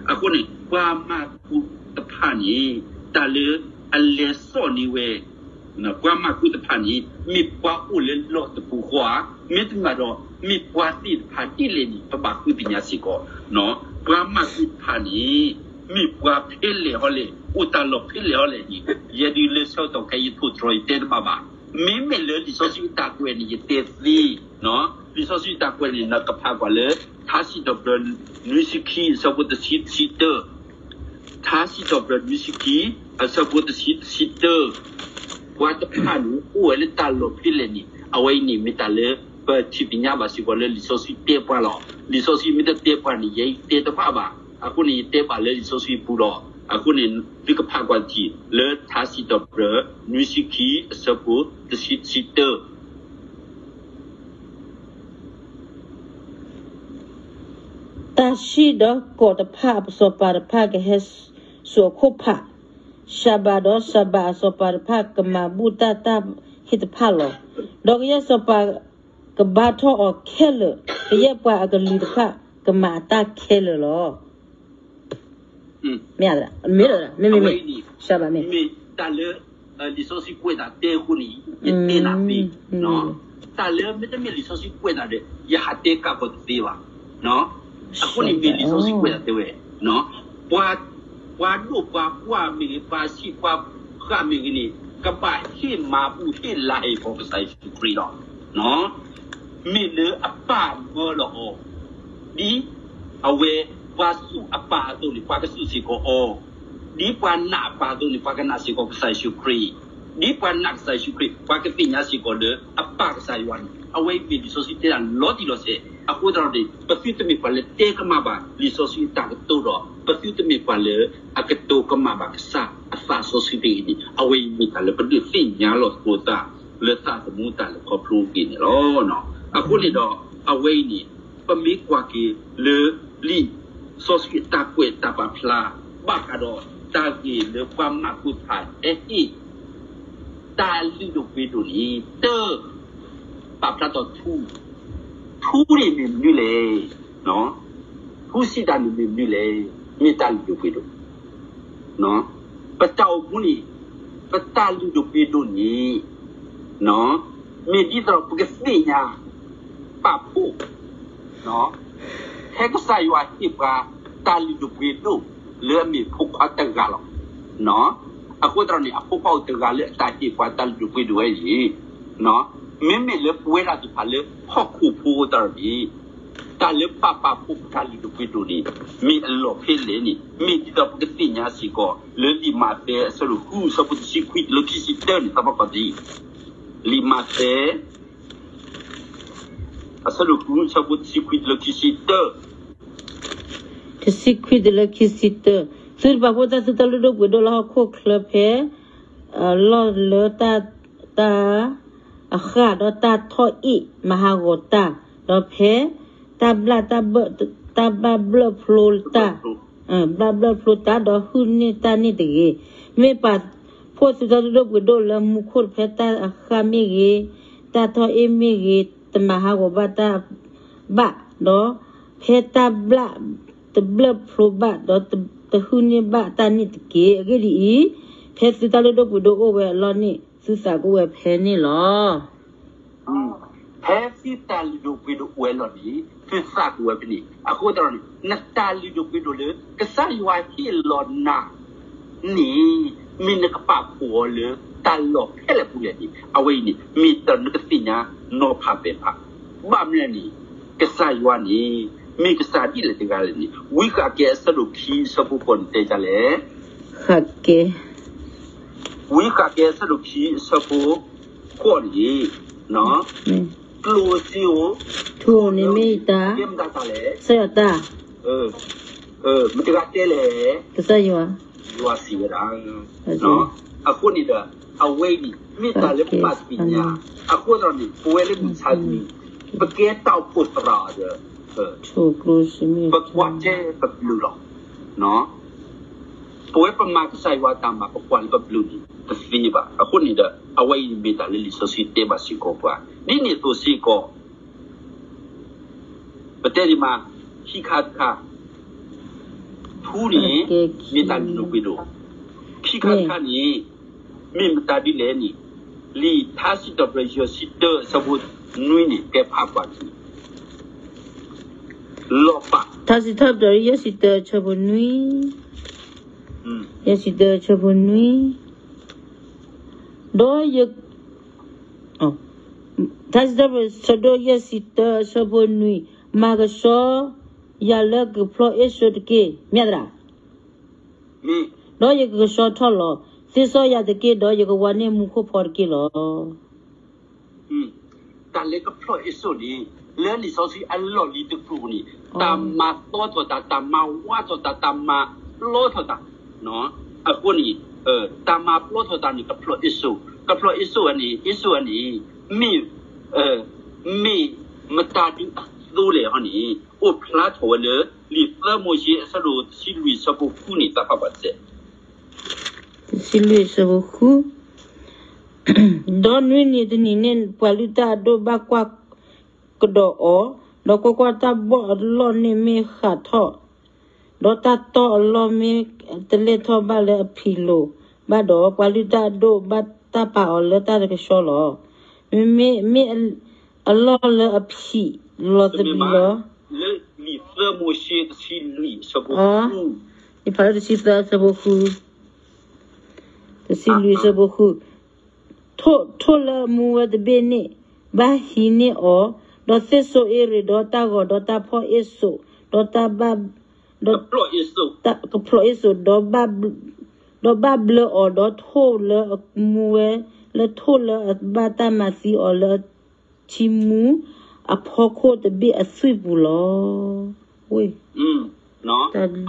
အဃိန့ၣ် ပှၤမၤကူၣ်တဖၣ်န့ၣ် တၢ်လၢအလဲၤစိာ်န့ၢ်ဝဲ ပှၤမၤကူၣ်တဖၣ်န့ၣ် မ့ၢ်ပှၤအိၣ်လၢလီၢ်တပူၤဃီဧါ, မ့တမ့ၢ်ဘၣ်ဒီး မ့ၢ်ပှၤသ့ၣ်တဖၣ်ဒ်လဲၣ်န့ၣ် ပဘၣ်ဃုသ့ၣ်ညါစ့ၢ်ကီး. ပှၤမၤကူၣ်တဖၣ်န့ၣ် မ့ၢ်ပှၤဖဲလဲၣ်ဟီလဲၣ်, အိၣ်တၢ်လီၢ်ဖဲလဲၣ်ဟီလဲၣ်န့ၣ် ယဲဒုးလၢဆၢကတီၢ်ခဲအံၤယထိၣ်တြီၤယတဲတဘၣ်ဘၣ်. မ့မ့ၢ်လၢလံာ်စီဆှံအတၢ်ကွဲးန့ၣ် ယတဲသ့, လံာ်စီဆှံတၢ်ကွဲးန့ၣ် နကဖးကွၢ်လၢ ထါစံးထီၣ်ပတြၢၤ နွံဆံခံ အဆၢဖိတဆံ တဆံတၢ ထါစံးထီၣ်ပတြၢၤ နွံဆံခံ အဆၢဖိတဆံ တဆံတၢ, ပှၤတဖၣ်န့ၣ် အိၣ်ဝဲလၢတၢ်လီၢ်ဖဲလဲၣ်န့ၣ် အဝဲအံၤန့ၣ် မ့ၢ်တၢ်လၢ ပထံၣ်သ့ၣ်ညါဘၣ်စ့ၢ်ကီးလၢလံာ်စီဆှံတဲပှၤလီၤ. လံာ်စီဆှံမ့ၢ်တတဲပှၤန့ၣ် ယဲအံၤတဲတဘၣ်ဘၣ်. အဃိန့ၣ် ယတဲဘၣ်လၢလံာ်စီဆှံပူၤလီၤ. အဃိန့ၣ် သုကဖးကွၢ်ထံၣ် လၢထါစံးထီၣ်ပတြၢၤ နွံဆံခံ အဆၢဖိတဆံ တဆံတၢ တၢ်ဆံးဒီးကီၢ်တဖၣ်အစီၤပၤတဖၣ်ကဟဲစိာ်အခိၣ်ဖး, ၡၤဘၣ်ဒီးစီၤပၤအစီၤပၤတဖၣ်ကမၤဘူၣ်တၢ်, တၢ် ကစၢ်ယွၤကဘၣ်တၢ်ဟ့ၣ်တဖၣ်လီၤ. ဒီးကယဲၢ်စီၤပၤကဘါထီၣ်အီၤခဲလၢာ်, ကယဲၢ်ပှၤအကလုၢ်တဖၣ်ကမၤအတၢ်ခဲလၢာ်လီၤ. မ့ၢ်, မ့ၢ်, မ့ၢ်, မ့ၢ်, မ့ၢ်, တၢ်လၢ လံာ်စီဆှံကွဲးတၢ်တဲအဃိန့ၣ် ယတဲနၤသ့, တၢ်လၢမ့တမ့ၢ်လံာ်စီဆှံကွဲးတၢ်ဒီး ယဟးတဲကးကီးတသ့ဘၣ်. အဃိန့ၣ်မ့ၢ်လံာ်စီဆှံကွဲးတၢ်တဲဝဲ, ပှၤဒိၣ်ပှၤပှၢ်မ့ၢ်ဂ့ၤ, ပှၤဆံးပှၤဃၢ်မ့ၢ်ဂ့ၤန့ၣ် ကဘၣ်ဟ့ၣ်မၤဘူၣ်ဟ့ၣ်လၤဟ့ၣ်ကပီၤကစၢ်ယ့ၣ်ၡူးခရံာ်လီၤ. မ့ၢ်လၢအပၢ်မၢလီၤအီၤ, ဒ်အဝဲပှၤစူၢ်အပၢ်အသိးန့ၣ် ပှၤကစူၢ်စ့ၢ်ကီးအီၤ, ဒ်ပှၤနာ်အပၢ်အသိးန့ၣ် ပှၤကနာ်စ့ၢ်ကီးကစၢ်ယ့ၣ်ၡူးခရံာ်, ဒ်ပှၤနာ်ကစၢ်ယ့ၣ်ၡူးခရံာ် ပှၤကသ့ၣ်ညါစ့ၢ်ကီးလၢအပၢ်ကစၢ်ယွၤန့ၣ် အဝဲအံၤမ့ၢ်လံာ်စီဆှံတဲတၢ်လီၤတံၢ်လီၤဆဲး. အဃိသတးဒီးန့ၣ် ပသုတမ့ၢ်ပှၤလၢတဲကမၣ်ဘၣ်လံာ်စီဆှံအတၢ်ကတိၤဒီး ပသုတမ့ၢ်ပှၤလၢအကတိၤကမၣ်ဘၣ်ကစၢ်အသးစီဆှံတဂ့ၤန့ၣ် အဝဲအံၤမ့ၢ်တၢ်လၢပဒုးသ့ၣ်ညါလီၤသကိးသး လၢသးသမူတၢ်လဲၤခီဖျိအဂ့ၢ်န့ၣ်လီၤ. အဃိန့ၣ်ဒီး အဝဲအံၤန့ၣ် ပမ့ၢ်ကွၢ်က့ၤလၢလံာ်စီဆှံအတၢ်ကွဲးတၢ်ပာ်ဖျါ ဘၣ်ဃးဒီးတၢ်ဂ့ၢ်လၢပှၤမၤကူၣ်ဖးအဟ့ၣ် တၢ်လုၢ်ဒိၣ်ပှ့ၤဒိၣ်န့ၣ် တၢ်ပာ်ဖျါထီၣ်ထူ, ထူန့ၣ်မ့ၢ်မနုၤလဲၣ်, ထူစံးတၢ်န့ၣ်မ့ၢ်မနုၤလဲၣ်, မ့ၢ်တၢ်လုၢ်ဒိၣ်ပှ့ၤဒိၣ်. ပတၢ်အိၣ်မူန့ၣ် ပတၢ်လုၢ်ဒိၣ်ပှ့ၤဒိၣ်န့ၣ် မ့ၢ်ဒ်သိးပကသ့ၣ်ညါ ပာ်ဖှိၣ် ဖဲကစၢ်ယွၤဟ့ၣ်ပှၤတၢ်လုၢ်ဒိၣ်ပှ့ၤဒိၣ်လၢအမ့ၢ်ဖိခွါတဂၤလီၤ. အဃိသတးန့ၣ် အဖိခွါအိၣ်တဂၤလၢအတၢ်ဟ့ၣ်ပှၤတၢ်လုၢ်ဒိၣ်ပှ့ၤဒိၣ်ဝဲအံၤ, မ့မ့ၢ်လၢပဝဲဒၣ်သ့ၣ်တဖၣ်လၢဟီၣ်ခိၣ်ဖိအဃိသတးန့ၣ် တၢ်လၢပာ်ပာ်ဖှိၣ်ပတၢ်လုၢ်ဒိၣ်ပှ့ၤဒိၣ်န့ၣ် မ့ၢ်အလီၢ်ဖဲလဲၣ်န့ၣ် မ့ၢ်ဒ်သိးပကသ့ၣ်ညါစ့ၢ်ကီး လၢလံာ်မးသဲအဆၢဒိၣ်ဃုအဆၢဖိတဆံခွံတုၤလၢခံဆံတၢန့ၣ် သးပှၢ်ကွၢ်သ့. လံာ်မးသဲ အဆၢဒိၣ်ဃုအဆၢဖိတဆံခွံတုၤလၢခံဆံတၢ တဆံခွံတုၤလၢခံဆံတၢ, သုတပာ်ဖှိၣ်တၢ်သုတၢ်လုၢ်ဒိၣ်ပှ့ၤဒိၣ်လၢဟီၣ်ခိၣ်ချၢဖဲ လီၢ်လၢတၢ် တၢ်အဃၢ်ဒီးတၢ်ထီၣ်အ့ၣ်မၤဟးဂီၤတၢ်, ဒီးဖဲ တၢ်ဘျၣ် တၢ်ဘၣ်ဘျၢၣ်ဖျိတၢ်, ဘျၣ်ဘျၢၣ်ဖျိတၢ် ဒီးဟုၣ်န့ၢ်တၢ်န့ၣ်တဂ့ၤ. မ့ၢ်ပာ်ဖှိၣ်သုတၢ်လုၢ်ဒိၣ်ပှ့ၤဒိၣ်လၢမူခိၣ်ဖဲတၢ်အဃၢ်မ့ၢ်ဂ့ၤ, တၢ်ထီၣ်အ့ၣ်မ့ၢ်ဂ့ၤ, တမၤဟးဂီၤဘၣ်တၢ်ဘၣ်, ဒီးဖဲတၢ်ဘျၣ်တဘျၢၣ်ဖျိဘၣ်, ဒီးတဟုၣ်န့ၢ်ဘၣ်တၢ်န့ၣ်တက့ၢ်. အဂ့ၢ်ဒ်အံၤ, ဖဲသုတၢ်လုၢ်ဒိၣ်ပှ့ၤဒိၣ်အိၣ်ဝဲအလီၢ်န့ၣ် သုသးကအိၣ်ဝဲဖဲန့ၣ်လီၤ. ဖဲသုတၢ်လုၢ်ဒိၣ်ပှ့ၤဒိၣ်အိၣ်ဝဲအလီၢ်န့ၣ် သုသးကအိၣ်ဝဲဖဲန့ၣ်. အဃိသတးန့ၣ် နတၢ်လုၢ်ဒိၣ်ပှ့ၤဒိၣ်လၢ ကစၢ်ယွၤဟ့ၣ်လီၤနၤန့ၣ် မ့ၢ်နကပာ်ဖှိၣ်အီၤလၢတၢ်လီၢ်ဖဲလဲၣ်ပူၤလဲၣ်န့ၣ် အဝဲအံၤန့ၣ် မ့ၢ်တၢ်နကသ့ၣ်ညါနီၤဖးပဲာ်ဖး. ဘၣ်မနုၤန့ၣ် ကစၢ်ယွၤန့ၣ် မ့ၢ်ကစၢ်ဒ်လဲၣ်တဂၤလဲၣ်န့ၣ် ဝံဃးကဲအဆၢဒိၣ်ခံအဆၢဖိဃိးန့ၣ် တဲဒ်လဲၣ်. ဃးကဲ ဝံဃးကဲအဆၢဒိၣ်ခံအဆၢဖိဃိးန့ၣ် ကျိၣ်စ့ဧိၤ, ထူန့ၣ်မ့ၢ်တၢ်, မ့ၢ်မတၤတၢ်လဲၣ်, ကစၢ်ယွၤတၢ်, မတၤတဂၤတဲလဲၣ်, ကစၢ်ယွၤ, ယွၤစံးဝဲဒၣ်. အဃိန့ၣ်ဒီး အဝဲအံၤန့ၣ် မ့ၢ်တၢ်လၢပဘၣ်သ့ၣ်ညါ, အဃိသတးန့ၣ် ပဝဲလၢမုၢ်ဆါတနံၤ ပကဲတၢ်အိၣ်ဖှိၣ်သရၣ်ဒီး ပကွၢ်ထဲပဘျုးလီၤ. ပဝဲပမၤကစၢ်ယွၤအတၢ်မၤ ပကွၢ်လၢပဘျုးန့ၣ် တသ့ဘၣ်. အဃိန့ၣ်ဒီး အဝဲအံၤမ့ၢ်တၢ်လၢလံာ်စီဆှံတဲဘၣ်စ့ၢ်ကီးပှၤ ဒ်န့ၣ်အသိးစ့ၢ်ကီး ပတဲဒ်မး ခံခါတခါ ထူန့ၣ် မ့ၢ်တၢ်လုၢ်ဒိၣ်ပှ့ၤဒိၣ်, ခံခါတခါန့ၣ် မ့ၢ်မတၤဒ်လဲၣ်န့ၣ် လံာ်ထါစံးထီၣ်ပတြၢၤ ယဲၢ်ဆံတၢ အဆၢဖိနွံန့ၣ် ကဲဖးကွၢ်ထံ လီၤပာ် ထါစံးထီၣ်ပတြၢၤ ယဲၢ်ဆံတၢ အဆၢဖိနွံ, ယဲၢ်ဆံတၢ အဆၢဖိနွံ, ဒီးယ ထါစံးထီၣ်ပတြၢၤ အဆၢဒိၣ်ယဲၢ်ဆံတၢ အဆၢဖိနွံ, မၤကဆှီယၤလၢကဖျီအ့ၣ်စိတက့ၢ်, မ့ၢ်သရၣ်, ဒီးယကကဆှီထီၣ်လီၤ. သ့စီယၤတက့ၢ်, ဒီးယကဝါန့ၢ်မူခိၣ်ဖီတက့ၢ်လီၤ. တၢ်လၢကဖျီအ့ၣ်စိန့ၣ် လၢလံာ်စီဆှံအလီၢ်လံၤတကတြူၢ်န့ၣ် တၢ်မၤသီထီၣ်တၢ်, တၢ်မၤဝါထီၣ်တၢ်, တၢ်မၤပျီထီၣ်တၢ်. အဃိန့ၣ် တၢ်မၤပျီထီၣ်တၢ်န့ၣ် ကဖျီအ့ၣ်စိ, ကဖျီအ့ၣ်စိန့ၣ်, အ့ၣ်စိန့ၣ် မ့ၢ်, မ့ၢ်မတၤဒုးအသိးလဲၣ်ဟီန့ၣ် အိၣ်ဖျါထီၣ်ဝဲလၢ လံာ်သၢမိၤၡ့ အဆၢဒိၣ်တဆံလွံၢ် အဆၢဖိဃုန့ၣ် သးပှၢ်ဘၣ်စဲး တဆံလွံၢ် အဆၢဖိဃု, ဒီးနွံနံၤတနံၤန့ၣ် ပှၤလုၢ်တၢ်အဒိၣ်ဘၣ်ကွၢ်ကဒီးအီၤ, ဒီးကွၢ်ကွၢ်, တၢ်ဘီၣ်အလီၢ်န့ၣ်မ့ၢ်ဃးထီၣ်, ဒီးတၢ်တီၢ်အလီၢ်မ့ၢ်တလဲၢ်ထီၣ်ဘၣ်လၢအဖံးလိၤဘၣ်ဒီး, ပှၤလုၢ်တၢ်အဒိၣ်ဘၣ်တၢ်ပာ်အီၤလၢတၢ်တကဆှီလီၤ. မ့မ့ၢ်အလီၢ်လၢအဖံးလီၤသဘံးလီၤ. လံာ်သၢမိၤၡ့တဆံလွံၢ်အဆၢဖိဃု, ယဖးလၢတဆံသၢအဆၢဖိဃု, တဆံလွံၢ်အဆၢဖိဃု, ထိၣ်လၢအမူဝဲတဘ့ၣ်န့ၣ် ဘၣ်ဟံးန့ၢ်အီၤ, ဒီးသ့ၣ်စိအ့ရ့ၤ, ဒီးတၢ်ဂီၤ, ဒီးတၢ်ဖီၣ်အ့ၣ်စိး, ဒီးတၢ်ဘၣ်, ဒီး, ကဖျီၣ်အ့ၣ်စိး, ဒီးဘၣ်ဘျၢအီၤ, ဒီးထိၣ်လၢအမူဝဲ, လၢထိၣ်လၢအဘၣ်တၢ်မၤသံအီၤလၢအထံမူ အဖီခိၣ်တဘ့ၣ်အသွံၣ်ပူၤလီၤ. ဝ့ၢ်,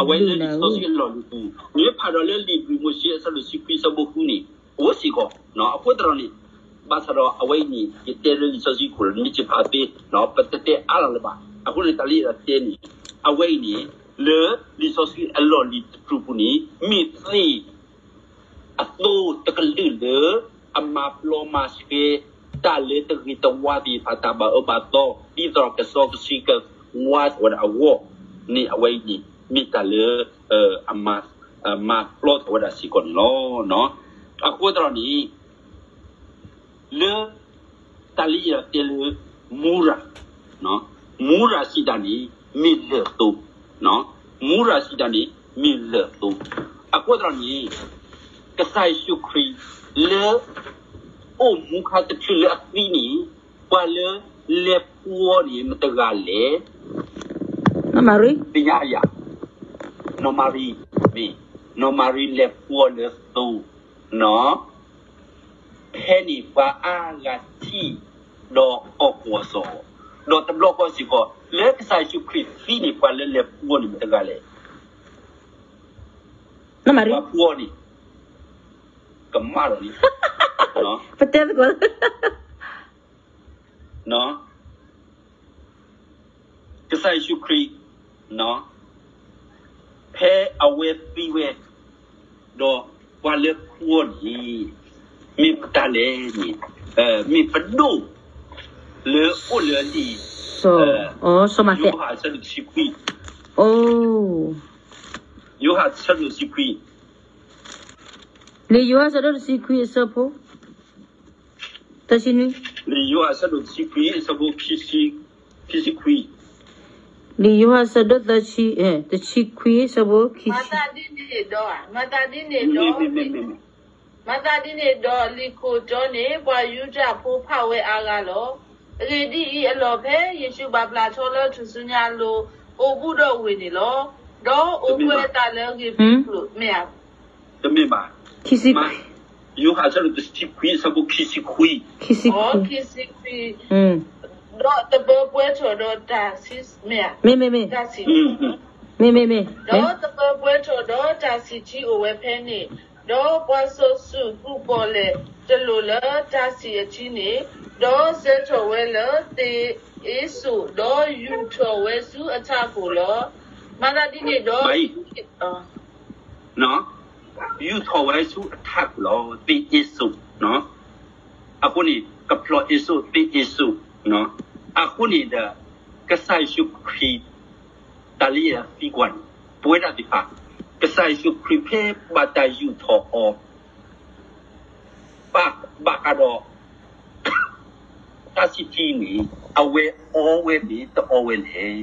အဝဲလၢလံာ်စီဆှံအလီၢ်လံၤပူၤ, မ့ၢ်ဖးဒီးလၢလံာ်ဘျုးမိၤၡ့အဆၢဒိၣ်တဆံခွံအဆၢဖိဃုန့ၣ်, အိၣ်စ့ၢ်ကီး, အဃိသတးဒီးန့ၣ်, ဘၣ်ဆၣ်ဒီးအဝဲအံၤန့ၣ် ယတဲလၢလံာ်စီဆှံခိၣ်လၢနမ့ၢ်ကဖးသ့, ပတတဲအါလီၤလၢၤဘၣ်. အဃိန့ၣ် တၢ်လၢယအဲၣ်ဒိးတဲန့ၣ်, အဝဲအံၤန့ၣ်, လၢလံာ်စီဆှံအလီၢ်လံၤတတြူၢ်ပူၤန့ၣ် မ့ၢ်သ့ၣ် အသိတကလုာ်လၢ အမၤပျီမၤဆှဲ တၢ်လၢတဂ့ၤတဝါသ့ၣ်တဖၣ် တၢ်ဘၣ်အၢဘၣ်သီ ဒ်သိးကစီကဆှံကဝါထီၣ်ဝဲဒၣ်အဂီၢ်န့ၣ် အဝဲအံၤန့ၣ် မ့ၢ်တၢ်လၢ အမၤပျီထီၣ်ဝဲဒၣ်စ့ၢ်ကီးန့ၣ်လီၤ. အဃိသတးဒီးန့ၣ် လၢ တၢ်လၢယအဲၣ်ဒိးတဲလၢ မူရၤ, မူရၤစံးတၢ်န့ၣ် မ့ၢ်လၢၢ်အသိ, မူရၤစံးတၢ်န့ၣ် မ့ၢ်လၢၢ်အသိ. အဃိသတးန့ၣ် ကစၢ်ယ့ၣ်ၡူးခရံာ် လၢ အိၣ်မူခါတချုးလၢအသံန့ၣ် ပှၤလၢလဲၤဖှူအီၤန့ၣ် မတဂၤလဲၣ်. နီၢ်မၤရံ, သ့ၣ်ညါယၤ, နီၢ်မၤရံ, မ့ၢ်, နီၢ်မၤရံလဲၤဖှူအီၤလၢသိ နီၢ် ဖဲန့ၣ်ပှၤအါဂၤထံၣ် ဒီးအီၣ်ကိးစီၤ, ဒီးတဘျီဃီစ့ၢ်ကီး လၢကစၢ်ယ့ၣ်ၡူးခရံာ်သံန့ၣ် ပှၤလၢလဲၤဖှူအီၤန့ၣ် မတဂၤလဲၣ်. နီၢ်မၤရံ, ပှၤဖှူအီၤန့ၣ် ကမၣ်လီၤန့ၣ်, ပတဲသကိး ကစၢ်ယ့ၣ်ၡူးခရံာ် ဖဲအဝဲသံဝဲ ဒီးပှၤလၢဖှူအီၤန့ၣ် မ့ၢ်မတၤလဲၣ်န့ၣ် မ့ၢ်ပဒိၣ် လၢအိၣ်လၢလံာ် ယိၤဟၣ်အဆၢဒိၣ်တဆံခွံ, ယိၤဟၣ်အဆၢဒိၣ်တဆံခွံ လံာ်ယိၤဟၣ်အဆၢဒိၣ်တဆံခွံအဆၢဖိ တဆံနွံ, လံာ်ယိၤဟၣ်အဆၢဒိၣ်တဆံခွံ အဆၢဖိ ခံဆံခွံ, လံာ်ယိၤဟၣ်အဆၢဒိၣ်သၢဆံ, တဆံခွံ အဆၢဖိ ခံဆံ, မၤသးဒ်န့ၣ်ဒီး, မၤသးဒ်န့ၣ်ဒီး, မၤသးဒ်န့ၣ်ဒီး လံာ်ခိၣ်တီန့ၣ် ပှၤယူဒၤဖိဖးဝဲအါဂၤလီၤ. အဂ့ၢ်ဒ်အံၤ, အလီၢ်ဖဲယ့ၣ်ၡူးပာ်ဖျါထီလၢထူၣ်စုညါအလိၤ အိၣ်ဘူးဒီးဝ့ၢ်န့ၣ်လီၤ. ဒီးအိၣ်ကွဲးအသးလၢအဂ့ၢ်ဖုၣ်ဖုၣ်, မ့ၢ်ဧါ. တမ့ၢ်ဘၣ်. ယိၤဟၣ်အဆၢဒိၣ်တဆံခွံ အဆၢဖိခံဆံခွံ, ခံဆံခွံ, ဒီးသဘၢပှဲၤထီၣ်ဒီးတၢ်ဆံး, မ့ၢ်ဧါ, မ့ၢ်, မ့ၢ်, မ့ၢ်, မ့ၢ်, ဒီးသဘၢပှဲၤထီၣ်ဒီးတၢ်ဆံးဆံးအိၣ်ဝဲဖဲန့ၣ်, ဒီးပှၤစီဆှံဘူၣ်ပီၣ်လဲၣ်တလိၣ်လၢတၢ်ဆံးအထံန့ၣ်, ဒီးစဲထီၣ်ဝဲလၢသ့ၣ်အ့စိာ်, ဒီးယူာ်ထီၣ်ဝဲဆူအထးခိၣ်လီၤ. မၤသးဒ်န့ၣ်ဒီး ယူာ်ထီၣ်ဝဲဆူအထးခိၣ်လီၤ, သ့ၣ်အ့စိာ်, အဃိန့ၣ် ကဖျီၣ်အ့စိာ် သ့ၣ်အ့စိာ်, အဃိန့ၣ်ဒီး ကစၢ်ယ့ၣ်ၡူးခရံာ် တၢ်လၢယသံကွၢ်န့ၣ် ပဝဲဒၣ်သ့ၣ်တဖၣ် ကစၢ်ယ့ၣ်ၡူးခရံာ်ဖဲဘၣ်တၢ်ယူာ်ထီၣ်အီၤ ဘၣ်ဃးဒီး တၢ်ဆံးထံန့ၣ် အဝဲအီဝဲမ့ၢ်တအီဝဲလဲၣ်.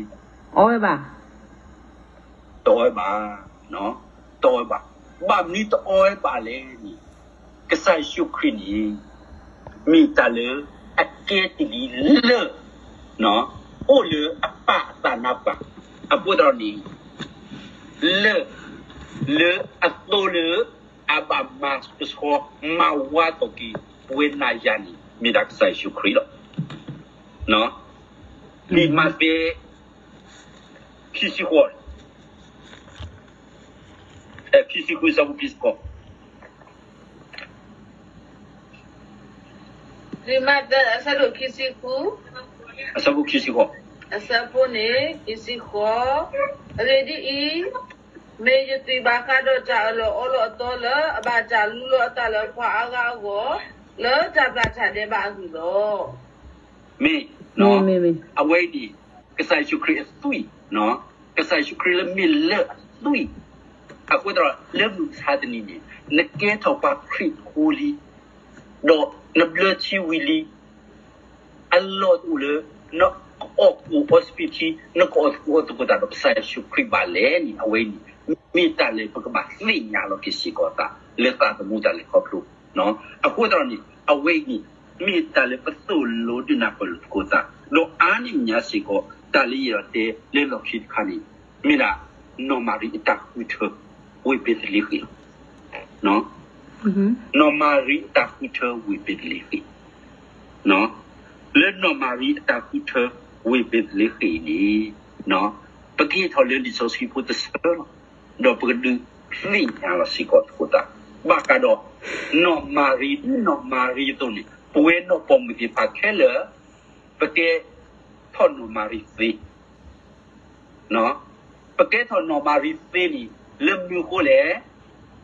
အီဝဲဘၣ်. တအီဝဲဘၣ်, တအီဝဲဘၣ်. ဘၣ်မနုၤတအီဝဲဘၣ်လဲၣ်န့ၣ် ကစၢ်ယ့ၣ်ၡူးခရံာ်န့ၣ် မ့ၢ်တၢ်လၢအကဲတလံၤလၢ အိၣ်လၢအပၢ်အသးနါပှၢ် အဃိသတးန့ၣ် လၢ လၢအသိလၢ အဘၣ်မၤကဆှီ မၤဝါထီၣ်က့ၤ ပဝဲနၤယၤန့ၣ် မ့ၢ်ဒၣ်ကစၢ်ယ့ၣ်ၡူးခရံာ်လီၤ. လံာ်မးသဲ ခံဆံဃိး, ခံဆံဃိး အဆၢဖိခံဆံဃိး, လံာ်မးသဲ အဆၢဒိၣ်ခံဆံဃိး, အဆၢဖိခံဆံဃိး, အဆၢဖိန့ၣ် ခံဆံဃိး, အဂ့ၢ်ဒ်အံၤ, မ့ၢ်ယသွံၣ်ဘၣ်ဃးဒီးတၢ်အၢၣ်လီၤအီလီၤအသီလၢ အဘၣ်တၢ်လူလီၤအသးလၢပှၤအါဂၤအဂီၢ်, လၢတၢ်သးထၣ်ဒဲးဘးအဂ့ၢ်လီၤ. မ့ၢ်, အဝဲအံၤန့ၣ် ကစၢ်ယ့ၣ်ၡူးခရံာ်အသွံၣ်, ကစၢ်ယ့ၣ်ၡူးခရံာ်လၢမ့ၢ်လၢအသွံၣ်, အဃိသတးဒီး လၢမုၢ်မဆါတနံၤန့ၣ် နကဲထီၣ်ပှၤခရံာ်ဖိလံ, ဒီးနဘျၢထံဝံၤလံ အလီၢ်တအိၣ်လၢ နကအီၣ်သကိးအီစပံးထံ, နကအီၣ်သကိးအီသကိးသတးဒီး ကစၢ်ယ့ၣ်ၡူးခရံာ်ဘၣ်လဲၣ်န့ၣ် အဝဲအံၤန့ၣ် မ့ၢ်တၢ်လၢပကဘၣ်သ့ၣ်ညါလီၤက့ၤစ့ၢ်ကီးသး လၢသးသမူတၢ်လဲၤခီဖျိ, အဃိသတးဒီးန့ၣ် အဝဲအံၤန့ၣ် မ့ၢ်တၢ်လၢပသိၣ်လိဒုးနၢ်ပၢၢ်လိာ်သကိးသး, ဒီးအါန့ၢ်မဲာ်ညါစ့ၢ်ကီး တၢ်လၢယအဲၣ်ဒိးတဲလၢလီၢ်ခံတခါန့ၣ် မ့ၢ်ဒၣ် နီၢ်မၤရံအတၢ်ဃုထၢ ဝ့ၢ်ဘ့းသလ့ဃ့ၣ်လီၤ. နီၢ်မၤရံအတၢ်ဃုထၢဝ့ၢ်ဘ့းသလ့ဃ့ၣ်, လၢနီၢ်မၤရံအတၢ်ဃုထၢဝ့ၢ်ဘ့းသလ့ဃ့ၣ်အံၤန့ၣ် ပကဟ့ၣ်ထီၣ်လၢလံာ်စီဆှံဖိတဆၢလီၤ, ဒီးပကဒုးသ့ၣ်ညါလီၤစ့ၢ်ကီးသကိးသး, ဘၣ်ဃးဒီး နီၢ်မၤရံ နီၢ်မၤရံအသိးန့ၣ် ပဝဲနီၢ်ပိာ်မုၣ်သ့ၣ်တဖၣ်ခဲလၢာ် ပကဲထီၣ်နီၢ်မၤရံသ့ ပကဲထီၣ်နီၢ်မၤရံသ့န့ၣ် လၢမနုၤအဃိလဲၣ်,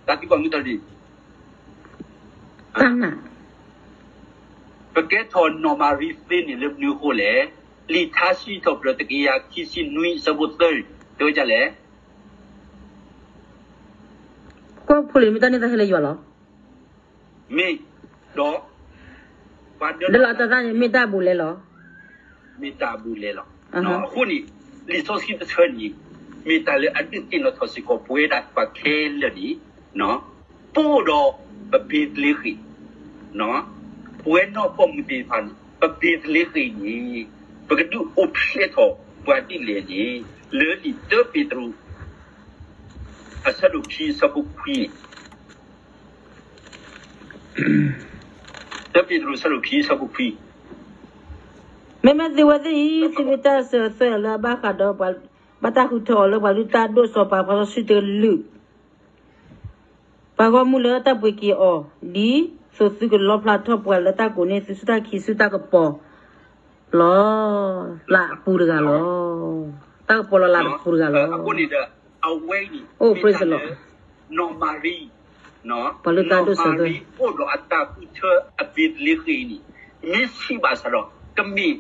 တၢ်သံကွၢ်မုၢ်တနံၤ, ပကဲထီၣ်နီၢ်မၤရံသ့န့ၣ် လၢမနုၤအဃိလဲၣ်, လံာ်ထါစံးထီၣ်ပတြၢၤတကယၤခံဆံနွံအဆၢဖိသၢ, တဲဝဲဒ်လဲၣ် ကွၢ်ဖိလံၤမ့ၢ်တၢ်န့ၣ်တၢ်ဟဲလၢယွၤလီၤ. မ့ၢ်, ဒီး ပှၤဒၢလီၤတၢ်သၣ်န့ၣ် မ့ၢ်တၢ်ဘူးလဲလီၤ. မ့ၢ်တၢ်ဘူးလဲလီၤ. အဃိန့ၣ် လံာ်စီဆှံတဆၢန့ၣ် မ့ၢ်တၢ်လၢအဒုးသ့ၣ်နီၣ်ထီၣ်စ့ၢ်ကီးပဝဲဒၣ်ပှၤခဲလၢာ်န့ၣ် ပအိၣ်ဒီးပဘ့းသလ့ဃ့ၣ်, ပဝဲနီၢ်ပိာ်မုၣ်သ့ၣ်တဖၣ်န့ၣ် ပဘ့းသလ့ဃ့ၣ်န့ၣ် ပကဒုးအိၣ်ဖျဲၣ်ထီၣ်ပှၤဒ်လဲၣ်န့ၣ် လၢလံာ်တၢပ့းတရူး အဆၢဒိၣ်ခံအဆၢဖိခွံန့ၣ် တၢပ့းတရူးအဆၢဒိၣ်ခံအဆၢဖိခွံ, မ့မ့ၢ်သုဝဲသ့ၣ်အံၤ သုမ့ၢ်တၢ်စၢၤသွဲၣ်လၢအဘၣ်ဃးဒီး ဘၣ်တၢ်ဃုထၢအီၤလၢပှၤလုၢ်တၢ်ဒိၣ်စီၤပၤ ပှၤစီဆှံတကလုာ် ပှၤဂီၢ်မုၢ်လၢတၢ်ပှ့ၤက့ၤအီၤ, ဒ်သိးသုကလီဖျါထီၣ်ပှၤလၢတၢ်ကိးန့ၢ်သုဆူၣ်တၢ်ခံဆူၣ်တၢ်ကပီၤလီၤ. လၢအပူၤတဂၤလီၤ. တၢ်ကပီၤလီၤလၢအပူၤတဂၤလီၤ. အဃိန့ၣ်ဒီး အဝဲအံၤန့ၣ် မ့ၢ်တၢ်လၢ နီၢ်မၤရံ ပှၤလုၢ်တၢ်ဒိၣ်စီၤ နီၢ်မၤရံအိၣ်ဒီးအတၢ်ဃုထၢအဘ့းသလ့ဃ့ၣ်အံၤန့ၣ် မ့ၢ်ဆံးဘၣ်ဆၣ်ဒီး ကမ့ၢ်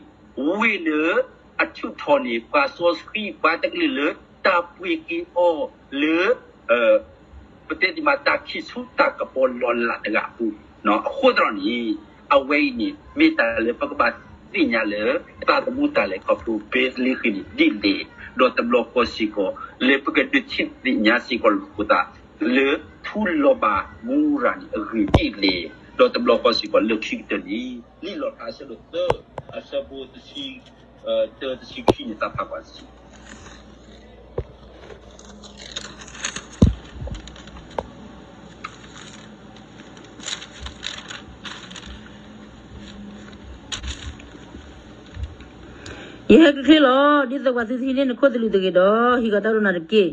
ဝ့ၢ်လၢအထုးထီၣ်န့ၢ် ပှၤစီဆှံ ပှၤတကလုာ်လၢတၢ်ပှ့ၤက့ၤအီၤလၢ ပတဲသ့မး တၢ်ခံဆူၣ်တၢ်ကပီၤလီၤလးတဂၤအပူၤ, အဃိသတးန့ၣ် အဝဲအံၤန့ၣ် မ့ၢ်တၢ်လၢပကဘၣ်သ့ၣ်ညါလၢ သးသမူတၢ်လဲၤခီဖျိဘ့းသလ့ဃ့ၣ်န့ၣ်ဒ်လဲၣ်, ဒီးတဘျီဃီစ့ၢ်ကီး လၢပကဒုးထံၣ်သ့ၣ်ညါစ့ၢ်ကီးလိာ်သကိးသး လၢထူလီၤဘၣ်မူရၤန့ၣ်အဂ့ၢ်ဒ်လဲၣ်, ဒီးတဘျီဃီစ့ၢ်ကီးလၢခံကတၢၢ်န့ၣ် လံာ်လီၣ်ဖျါအဆၢဒိၣ်သၢ အဆၢဖိတဆံ တၢ တဆံခံန့ၣ် သးဖးကွၢ်တဆံ ယဟဲက့ၤချ့လီၤ, ဒ်သိးပှၤသုတဟံးန့ၢ်နခိၣ်သလုးတဂ့ၤဒီး ဟံးဃီၤတၢ်ဒိကနၣ်တက့ၢ်.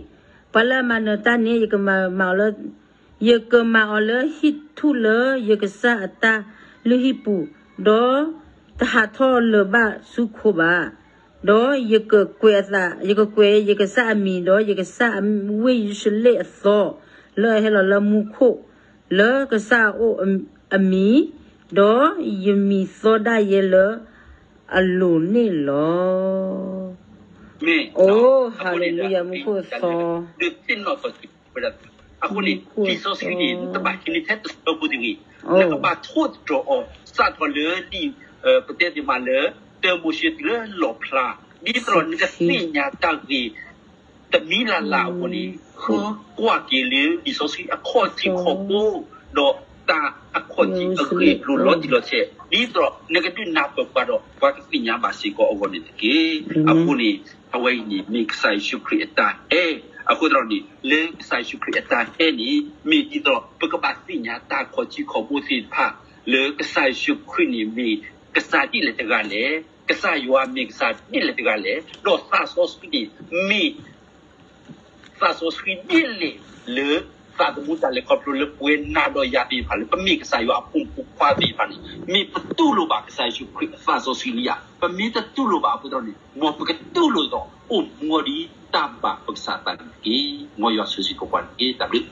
ပှၤလၢအမၤနၢၤတၢ်န့ၣ် ယကမၤအီၤလၢ ယကမၤအီၤလၢဟံၣ်ထူၣ်လၢယကစၢ်အတၢ်လုၢ်ဟံၣ်ပူၤ, ဒီးတဟးထီၣ်လၢၤဘၣ်ဆူခိဘၣ်. ဒီးယကကွဲးအသး, ယကကွဲးယကစၢ်အမံၤ, ဒီးယကစၢ်အဝ့ၢ်ယရူၤၡလ့ၣ်အသီ လၢအဟဲလီၤလၢမူခိၣ် လၢကစၢ်အအိၣ်အမံၤ, ဒီးယမံၤသီဒၣ်ယဲလၢအလိၤန့ၣ်လီၤ. အိ, ဟၤလ့လူယၤ, မူခိၣ်သီ, အဃိန့ၣ် လံာ်စီဆှံန့ၣ် နတဘၣ်ဟံးန့ၢ်ထဲတဆၢဖိတဂ့ၤ, နကဘၣ်ထိၣ်သတြီၤအီၤ စးထီၣ်လၢလံာ် ပတဲသ့မးလၢ တၢမိၤၡ့တုၤလၢလီၣ်ဖျါ, ဒ်သိးဒီးနကသ့ၣ်ညါတၢ်ဂ့ၢ် တမံၤလၢ်လၢ်အဂီၢ်န့ၣ် ဃုကွၢ်က့ၤလၢလံာ်စီဆှံအခီၣ်ထံးခီၣ်ဘိ, ဒီးတၢ်အခီၣ်ထံးအဂ့ၢ်အကျိၤလီၤတံၢ်လီၤဆဲး, ဒ်သိးဒီးနကဒုးနၢ်ပၢၢ်ပှၤဒီး ပှၤကသ့ၣ်ညါဘၣ်စ့ၢ်ကီးအဂီၢ်န့ၣ်တက့ၢ်. အဃိန့ၣ် အဝဲအံၤန့ၣ် မ့ၢ်ကစၢ်ယ့ၣ်ၡူးခရံာ်အတၢ်ဟဲ, အဃိသတးန့ၣ် လၢကစၢ်ယ့ၣ်ၡူးခရံာ်အတၢ်ဟဲန့ၣ် မ့ၢ်ဒ်သိးဒီး ပကဘၣ်သ့ၣ်ညါတၢ်ခီၣ်ထံးခီၣ်ဘိသ့ၣ်တဖၣ် လၢကစၢ်ယ့ၣ်ၡူးခရံာ်န့ၣ်မ့ၢ်ကစၢ်ဒ်လဲၣ်တဂၤလဲၣ်, ကစၢ်ယွၤမ့ၢ်ကစၢ်ဒ်လဲၣ်တဂၤလဲၣ်, ဒီးသးစီဆှံန့ၣ် မ့ၢ် သးစီဆှံဒ်လဲၣ်လၢ သးသမူတၢ်လဲၤခီဖျိလၢပဝဲနၤဒီးယၤသ့ၣ်တဖၣ်လၢ ပမ့ၢ်ကစၢ်ယွၤအဖိမုၣ်ဖိခွါသ့ၣ်တဖၣ်န့ၣ် မ့ၢ်ပတူၢ်လိာ်ဘၣ်ကစၢ်ယ့ၣ်ၡူးခရံာ်အသးစီဆှံလံဧါ. ပမ့ၢ်တတူၢ်လိာ်ဘၣ်အဃိသတးန့ၣ် မ်ပကတူၢ်လိာ်ဒီးအိၣ်မူအီၤဒ်တၢ်ဘၣ်ပကစၢ်သးန့ၣ်တက့ၢ်. မ်ယွၤဆိၣ်ဂ့ၤပှၤန့ၣ်တက့ၢ်. တၢ်ဘျုး